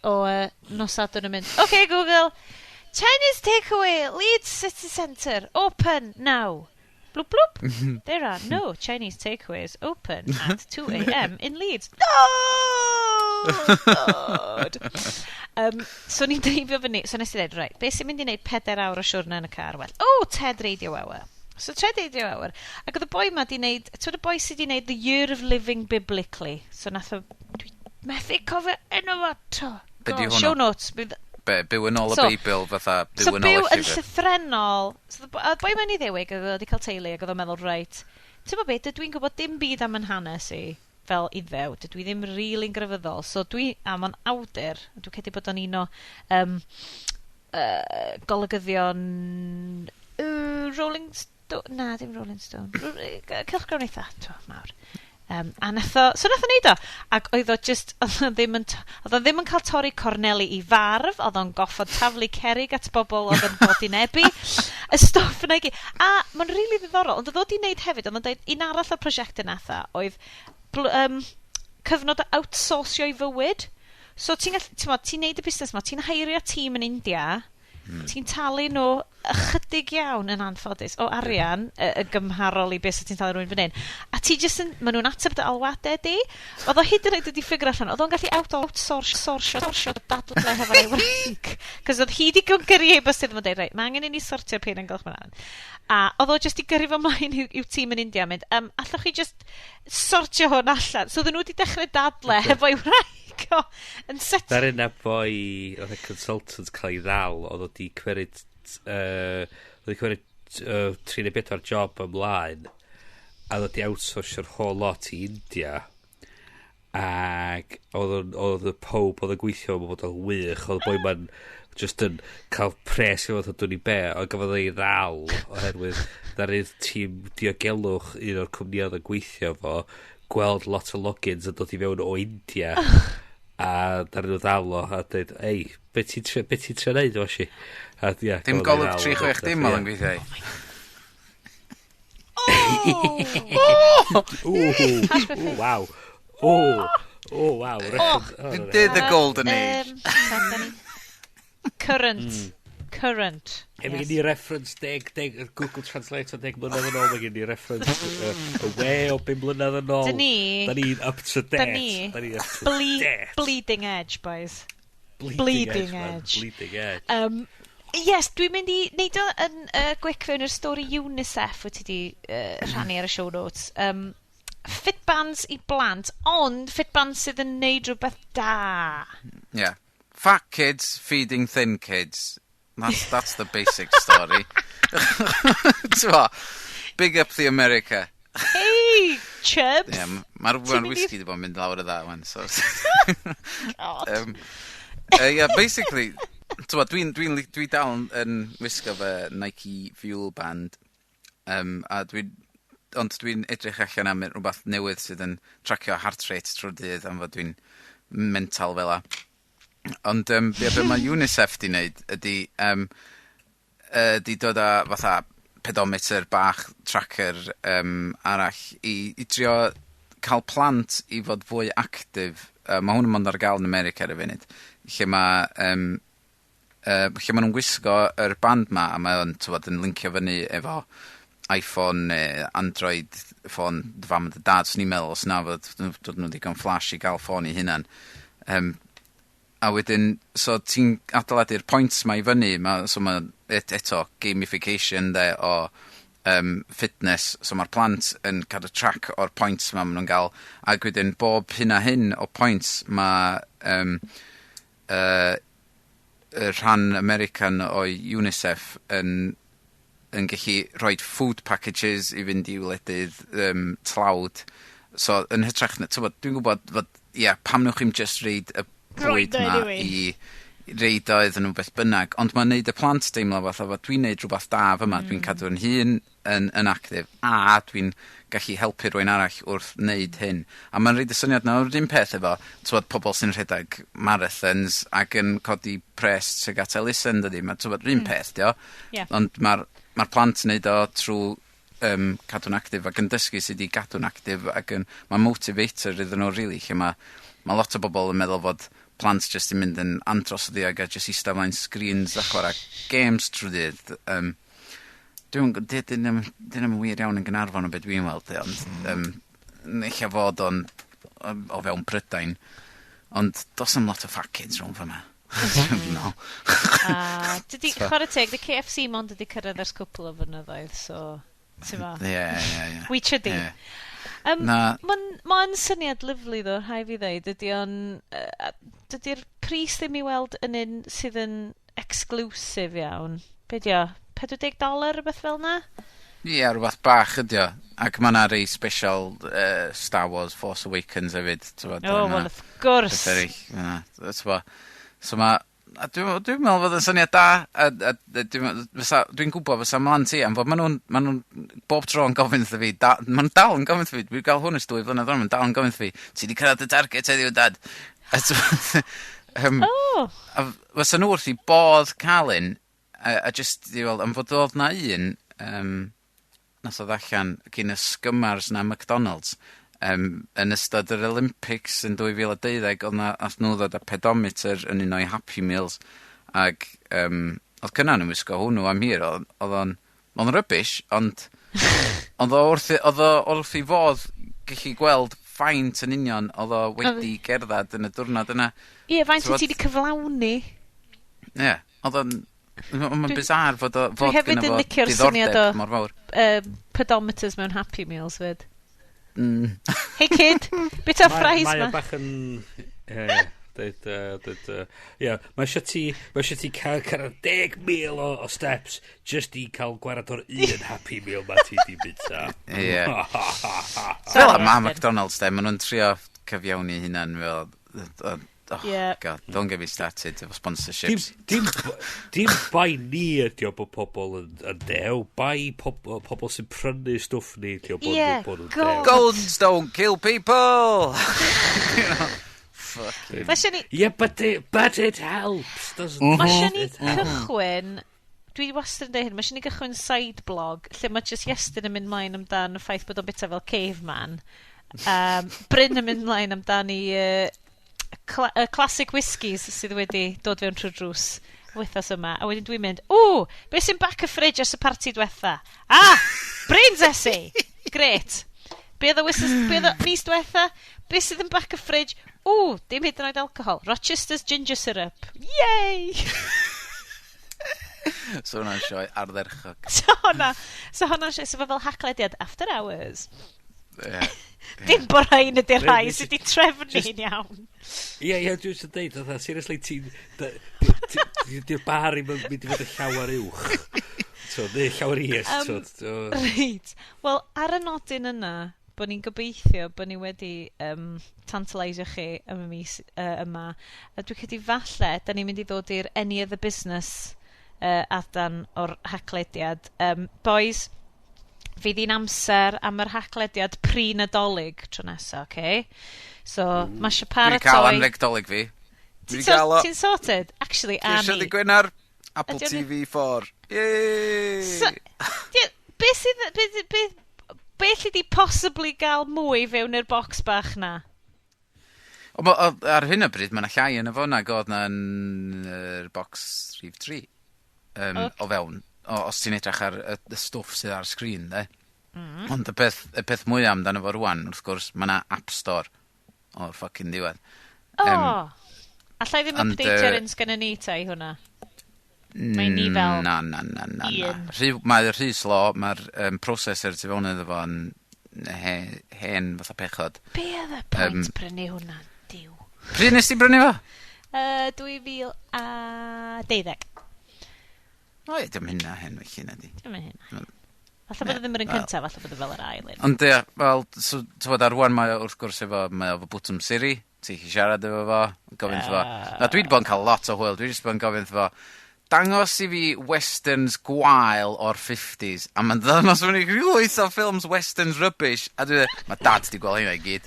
O nos Sadwrn yn mynd, OK Google, Chinese takeaway, Leeds City Centre, open now. Bloop, bloop. There are no Chinese takeaways open at 2 a.m. in Leeds. No! God! So ni'n dreifio fyny. So nes i dweud, right, beth sy'n mynd i wneud 4 awr o siwrna yn y car? Well, oh, TED Radio Hour. So TED Radio Hour. Ac oedd y boi ma di wneud, ti'n y boi sydd di wneud The Year of Living Biblically. So nath o, dwi methu cofio enw fo to. Be di hwnnw? Show notes. Be, byw yn ôl y Beibl, fatha byw so yn ôl y llyfr? So byw yn llythrennol, so a boi mewn i ddewig, oedd wedi cael teulu ac oedd o'n meddwl, reit, ti'n gwybod beth, dydw i'n gwybod dim byd am yn hanes i fel iddew, dydw i ddim really'n grefyddol, so dwi, a mae'n awdur, dwi'n credu bod o'n un o golygyddion Rolling Stone, na, dim Rolling Stone, cylchgrawn eitha, to, mawr. A nath o, so nath o neud o. Ac oedd o just, oedd o ddim yn, oedd o ddim yn cael torri corneli i farf, oedd o'n goffod taflu cerig at bobl oedd yn godinebu, y stwff yna i gyd. A mae'n rili really ddiddorol, ond oedd o di neud hefyd, oedd o'n deud, un arall o'r prosiectau nath o, oedd cyfnod o outsourcio'i fywyd. So ti'n gallu, ti'n ti'n neud y busnes ma, ti'n heirio tîm yn India, ti'n talu nhw ychydig iawn yn anffodus o arian y gymharol i beth sydd ti'n talu rhywun fan hyn. A ti jyst yn, maen nhw'n ateb dy alwadau di. Oedd o hyd yn oed wedi figure allan, oedd o'n gallu outsource, sourcio, sourcio dadle hefo ei wraig. Cos oedd hi di gyrru e-bost iddo fo'n deud, reit, mae angen i ni sortio'r peiriant golch mlaen. A oedd o jyst i gyrru fo mlaen i'w tîm yn India, mynd, allwch chi just sortio hwn allan? So oedden nhw wedi dechrau dadle hefo'i wraig o, yn set. Da'r un boi, oedd y consultant cael ei ddal, oedd o di cymryd, oedd wedi cymryd 3 neu 4 job ymlaen, a oedd o di outsourcio'r whole lot i India, ac oedd y pob oedd yn gweithio yn bod o'n wych, oedd y boi ma'n just yn cael pres i fod o dwn i be, ond gafodd ei ddal oherwydd ddaru'r tîm diogelwch un o'r cwmni oedd yn gweithio fo gweld lot o logins yn dod i fewn o India a ddaru nhw ddal o a dweud, "Ei, be ti'n trio, be ti'n trio neud, Washi?" A ia, Dim gafodd ei Golwg ddal a 360 oedd yn gweithio i. Oh! Ww, Hash my face. waw. O, o, waw. Did the golden age. Current. Current. E, mae gen i reference 10, yr Google Translate o 10 mlynedd yn ôl, mae gen i reference y we o 5 mlynedd yn ôl. Dyn ni- Da ni'n up to date. Da ni Da ni up to date. Bleeding edge, boys. Bleeding Bleeding edge, man. edge. Bleeding edge. Yes, dwi'n mynd i neud o yn quick fewn i'r stori UNICEF wyt ti di rhannu ar y show notes. Fitbands i blant, ond fitbands sydd yn neud rhywbeth da. Yeah. Fat kids feeding thin kids. That's the basic story. T'mo, big up the America. Hey, chubs! Yeah, mae'r Ti'n mynd i- whisky di bod yn mynd lawr y dda, wan, so. God. Yeah, basically, t'mo, dwi dal yn wisgo fy Nike Fuel Band, a ond dwi'n edrych allan am rhywbeth newydd sydd yn tracio heart rate trwy'r dydd am fod dwi'n mental fel 'a. Ond be mae UNICEF di wneud ydy di dod â fatha pedometer bach tracker arall i trio cael plant i fod fwy actif. Mae hwn yn mond ar gael yn America ar y funud. Lle ma' nhw'n gwisgo yr band ma a mae o'n t'wod, yn lincio fyny efo iPhone neu Android ffôn dy fam a dy dad, swn i'n meddwl, os na fod dod nhw'n digon flash i gael ffôn i hunan. A wedyn, so ti'n adeiladu'r points ma i fyny, so ma eto gamification de o fitness, so mae'r plant yn cadw track o'r points ma ma nhw'n gael, ac wedyn bob hyn a hyn o points mae y rhan American o UNICEF yn gallu rhoi food packages i fynd i wledydd tlawd. So, yn hytrach na, t'wbod, dwi'n gwybod fod, ie, yeah, pam newch chi'm just reid y bwyd Roid o ma anyway. I reid o iddyn nhw beth bynnag, ond mae'n neud y plant deimlo fatha fod dwi'n neud rhywbeth da fyma, dwi'n cadw yn hun yn actif, a dwi'n gallu helpu rhywun arall wrth wneud hyn. A mae'n reid y syniad na o'r un peth efo, t'wod, pobl sy'n rhedeg marathons ac yn codi pres tuag at elusen, dydy, mae'n t'wod, yr un peth, dio. Ond mae'r ma plant yn neud o trwy cadw'n actif ac yn dysgu sut i gadw'n actif ac yn, mae motivator iddyn nhw, really, lle mae lot o bobl yn meddwl fod plant jyst yn mynd yn andros o ddiog a jyst eistedd flaen screens a chwarae games trwy dydd. Dyn nhw'm wir iawn yn Gaernarfon o beth dwi'n weld, ond ella fod o'n o fewn Prydain. Ond does 'am lot o fat kids rhwng fyma. No. A dydy, chwarae teg, dy KFC mond ydi cyrraedd ers cwpl o flynyddoedd, so, ti'n ma. Ie. Weitio di. Ie. Na. Mae'n ma syniad lyfli ddo, rhaid fi ddeud. Ydy o'n... Dydy'r pris ddim i weld yn un sydd yn exclusive iawn. Be di o? $40 rhywbeth fel na? Ie, yeah, rhywbeth bach ydi o. Ac mae yna rei special Star Wars Force Awakens hefyd. T'bod, oh, well, of course. Peth eraill. Yna, t'bo. So ma'... A dwi'n dwi meddwl fod yn syniad da, a dwi'n dwi gwybod fysa mhlant i, am fod ma nhw'n bob tro yn gofyn wrtho fi, da, ma nhw'n dal yn gofyn wrtho fi, dwi'n gael hwn ers 2 flynedd rwan, ma'n dal yn gofyn wrtho fi, "Ti di cyrraedd y target heddiw, Dad?" A t'bod, Oh! a fysa nhw wrth i bodd cael un, a just i weld, am fod oedd na un, nath o allan gyn y sgymars na McDonald's, yn ystod yr Olympics yn 2012, oedd na, nath nhw ddod â pedometer yn un o'i Happy Meals, ac oedd Cynan yn wisgo hwnnw am hir, oedd o'n rubbish, ond oedd o wrth i fodd gallu gweld faint yn union oedd o wedi gerdded yn y diwrnod yna. Ie, faint wyt ti wedi cyflawni? Ie, yeah, oedd o'n... Mae'n bizarre fod o, Dwi fod hefyd gynno yn fo licio'r syniad diddordeb o- mor fawr. Pedometers mewn Happy Meals fyd. Hey kid, bit o fries Mae o ma. bach yn... Ie, deud, deud, ie, mae eisiau ti cael cyrraedd 10,000 o steps just i cael gwared o'r un Happy Meal ma ti di bita. Ie. Sorry, Fel ma Estyn. McDonald's de, maen nhw'n trio cyfiawni hunan fel... Oh, God, don't get me started efo sponsorships. Dim bai ni ydi o bod pobl yn dew, bai pobl sy'n prynu stwff ni ydi o bod, bod nhw'n God. dew. Guns don't kill people! Fuck you. Mae eisiau ni, Yeah, but it helps, doesn't it? Mae eisiau ni It helps. cychwyn. Dwi wastad yn dweud hyn, mae eisiau ni gychwyn side blog, lle mae just Iestyn yn mynd mlaen amdan y ffaith bod o'n bita fel caveman. Bryn yn mynd mlaen amdan i classic whiskies sydd wedi dod fewn trwy drws wythnos yma. A wedyn dwi'n mynd, "Ww, beth sy'n back y fridge ers y parti diwetha? Ah, Bryn's essay! Great. Be oedd o wythnos, be oedd o mis diwetha? Beth sydd yn back y fridge? Ww, dim hyd yn oed alcohol. Rochester's ginger syrup. Yay!" So hwnna'n sioe ardderchog. So hwnna, so fel Haclediad after hours. Yeah. Dim bod rhain ydy'r rhai sydd wedi trefnu yn iawn. Ie, dwi'n sy'n deud, fatha, seriously, ti'n... Di'r bar i'm yn mynd i fod yn llawer uwch. So, neu llawer is. So, Reit. Wel, ar y nodyn yna, bod ni'n gobeithio bod ni wedi tantalisio chi am y mis yma. A dwi'n credu falle, da ni'n mynd i ddod i'r any other business adran o'r Haclediad. Boys, fydd hi'n amser am yr Haclediad pre-Nadolig tro nesa, oce? Okay? So, mae eisiau Dwi wedi cael paratoi. anreg Dolig fi. Dwi Ti'n wedi cael o. Ti'n sorted? Actually, a Dwi eisiau ni. di Gwener. Apple Ydi o'n- TV 4. Yay! So, ie, be sydd... Be alli di possibly gael mwy fewn i'r box bach na? O, ar hyn o bryd, mae yna llai yn y fo nag oedd na yn yr box rhif 3. O fewn. O, os ti'n edrych ar y stwff sydd ar sgrin, de. Ond y peth mwyaf amdano fo rwan, wrth gwrs, mae yna App Store o'r fucking diwedd. O! Allai ddim ond, updateio'r un sgynny ni ta i hwnna. Mae ni fel Na, na, na, na, na. un. Mae'r rhy slow, mae'r processor tu fewn iddo fo yn hen fatha pechod. Be oedd y pwynt prynu hwnna? Diw. Pryd nes ti brynu fo? 2012. O, ie, dim hynna hen felly, na di. Dim yn hynna. Falle bod o ddim yr un cyntaf, falle bod o fel yr ail un. Ond ie, wel, so, ti'n ar rwan mae o wrth gwrs efo, mae o efo bwtwm Siri, ti'n gallu siarad efo fo, gofyn wrtho fo. Na, dwi wedi bod yn cael lot o hwyl, dwi wedi bod yn gofyn wrtho fo, "Dangos i fi westerns gwael o'r 50s," a mae'n ddangos fyny lwyth o ffilms westerns rubbish, a dwi'n dweud, "Mae Dad di gweld hynna i gyd."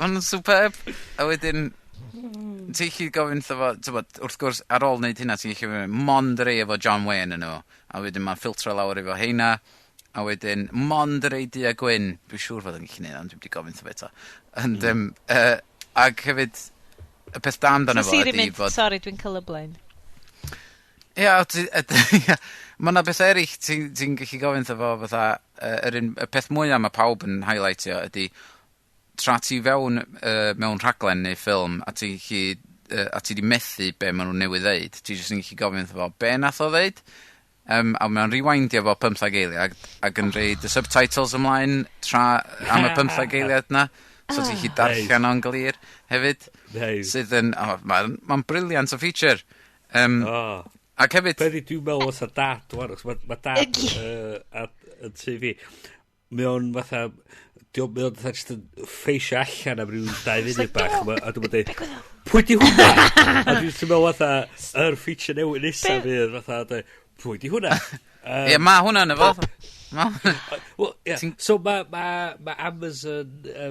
Mae'n superb, a wedyn, ti'n gallu gofyn wrtho fo, t'bod, wrth gwrs, ar ôl wneud hynna, ti'n gallu gofyn, "Mond rei efo John Wayne yn nhw," a wedyn mae'n ffiltro lawr efo heina, a wedyn, "Mond rei du a gwyn," dwi'n siŵr fod yn gallu neud, ond dwi'n wedi gofyn wrtho fo eto. Ond, ac hefyd, y peth da amdano So fo Siri ydi mynd, fod... "Sorry, dwi'n colourblind." Ia, ia, mae yna beth eraill ti'n ti gallu gofyn wrtho fo fatha, yr un, y peth mwyaf mae pawb yn highlightio ydy, tra ti fewn mewn rhaglen neu ffilm a ti'n gallu, a ti di methu be maen nhw'n newydd ddeud, ti jyst yn gallu gofyn wrtho fo, "Be nath o ddeud?" A mae'n rewindio fo 15 eiliad ac yn rhoid y subtitles ymlaen tra am y 15 eiliad na. So ti'n gallu darllen o'n glir hefyd. Nice. Sydd yn... Oh, Mae'n brilliant o feature. Oh. Ac hefyd... Be di dwi'n meddwl os a dad, wan, achos mae dad yn tŷ fi. Mae o'n fatha, mae o'n fatha jyst yn ffeisio allan am ryw 2 funud bach, a dwi'n meddwl, "Pwy di hwnna?" A dwi'n jyst yn meddwl fatha, yr feature newydd nesaf fydd, fatha, dweud, "Pwy di hwnna?" Ie, mae hwnna yn efo. Wel, ie. So mae ma Amazon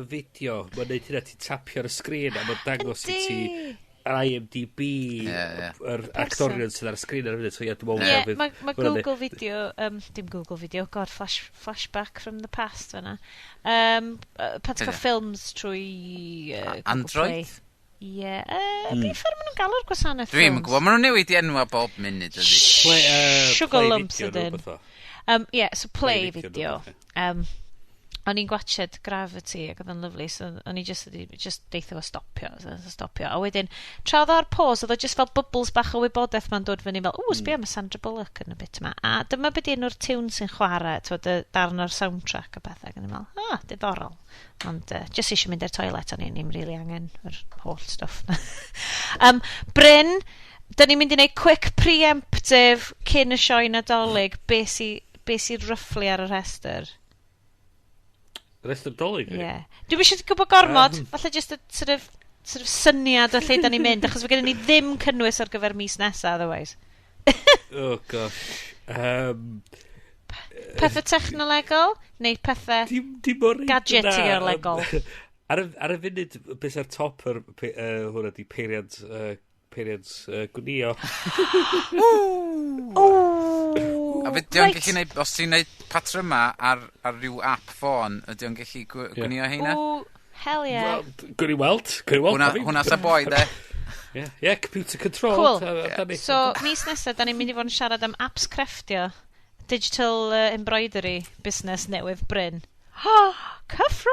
Video, mae'n neud hynna, ti'n tapio ar y sgrin a mae'n dangos i ti yr IMDb, Ie, ie. yr actorion sydd ar y sgrin ar y funud. So ie, dwi'n meddwl Ie, fydd mae hwnna'n Google Video, dim Google Video, God, flashback from the past fyna. Pan ti'n cael ffilms trwy Google Android? Play. Ie, be ffordd maen nhw'n galw'r gwasanaeth Dwi'm yn ffilms? gwybod, maen nhw'n newid i enwa bob munud ydy. Play, Sugar Play lumps Video neu ydyn. rhywbeth o. Yeah, so Play, Play Video, Video. neu rhywbeth. O'n i'n gwatchad Gravity ac oedd o'n lyfli, so o'n i just, just deitha fo stopio, so stopio. A wedyn, tra oedd o ar pause, oedd o just fel bubbles bach o wybodaeth ma'n dod fyny fel, "Ww, sbio am y Sandra Bullock yn y bit yma." A dyma beth enw'r tune sy'n chwarae, twod, y darn o'r soundtrack a bethau. Ac o'n i'n meddwl, "Ah, diddorol." Ond just eisiau mynd i'r toilet, o'n i'n really angen yr holl stwff na. Bryn, da ni'n mynd i wneud quick preemptive cyn y sioe Nadolig. Be sy roughly ar y rhestr? Rest o'r Dolig? Ie. Yeah. Dwi'm eisiau gwybod gormod, falle just y sort of syniad o lle da ni'n mynd, achos fe gennym ni ddim cynnwys ar gyfer mis nesaf, otherwise. Oh gosh. Pethau technolegol, neu pethau Dim o'r gadgetiolegol? Ar y funud, beth ar top yr, hwnna di peiriant gwnio. Ooh, A fyd, di o'n gallu neud, os ti'n neud patryma ar ryw app ffôn, ydy o'n gallu gwnio heina? Ooh, hell yeah. Wel, gwni weld, gwni weld. Hwnna sa boi, de. Ie, computer control. Cool. Amdani. So, mis nesaf, da ni'n mynd i fod yn siarad am apps crefftio, digital embroidery business newydd Bryn. Oh, cyffro!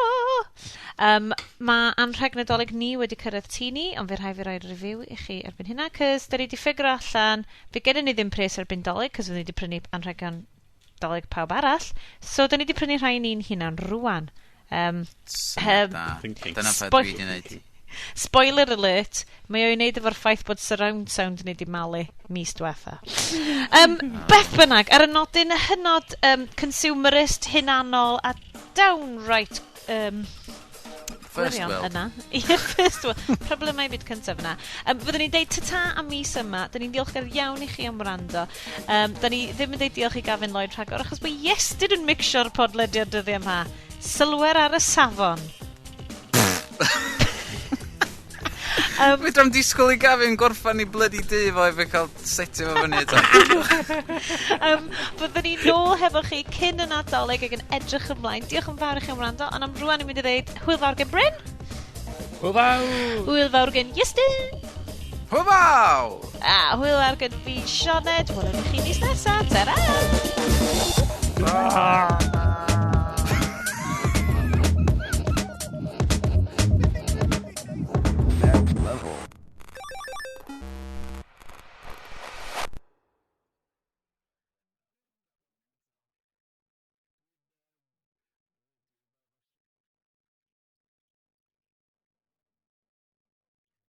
Mae anrheg Nadolig ni wedi cyrraedd tŷ ni, ond fe rhaid fi roi review i chi erbyn hynna, cys da ni wedi ffigur allan, fe gennym ni ddim pres erbyn Dolig, cys ni wedi prynu anrhegion Dolig pawb arall, so da ni wedi prynu rhai ni'n hunan rwan. Syniad da. Thinking. Dyna beth dwi wedi neud. Spoiler alert, mae o i wneud efo'r ffaith bod surround sound ni di malu mis diwetha. Beth bynnag, ar y nodyn hynod consumerist, hunanol a downright First gwirion world. yna. Ie, first world. Problemau byd cyntaf yna. Fyddwn ni'n deud ta-ta am mis yma. Da ni'n diolchgar iawn i chi am wrando. Da ni ddim yn deud diolch i Gavin Lloyd rhagor, achos mae Iestyn yn mixio'r podlediad dyddiau yma. Sylwer ar y safon. Fedra'm disgwyl i Gavin gorffan i bloody dŷ fo i fi cael setio fo fyny eto. Byddwn ni nôl hefo chi cyn y Nadolig ac yn edrych ymlaen. Diolch yn fawr i chi am wrando, ond am rwan i'n mynd i ddeud hwyl fawr gen Bryn, Hwyl fawr! hwyl fawr gen Iestyn, Hwyl fawr! a hwyl fawr gen fi Sioned. Welwn ni chi mis nesaf. Ta-ra! Ah!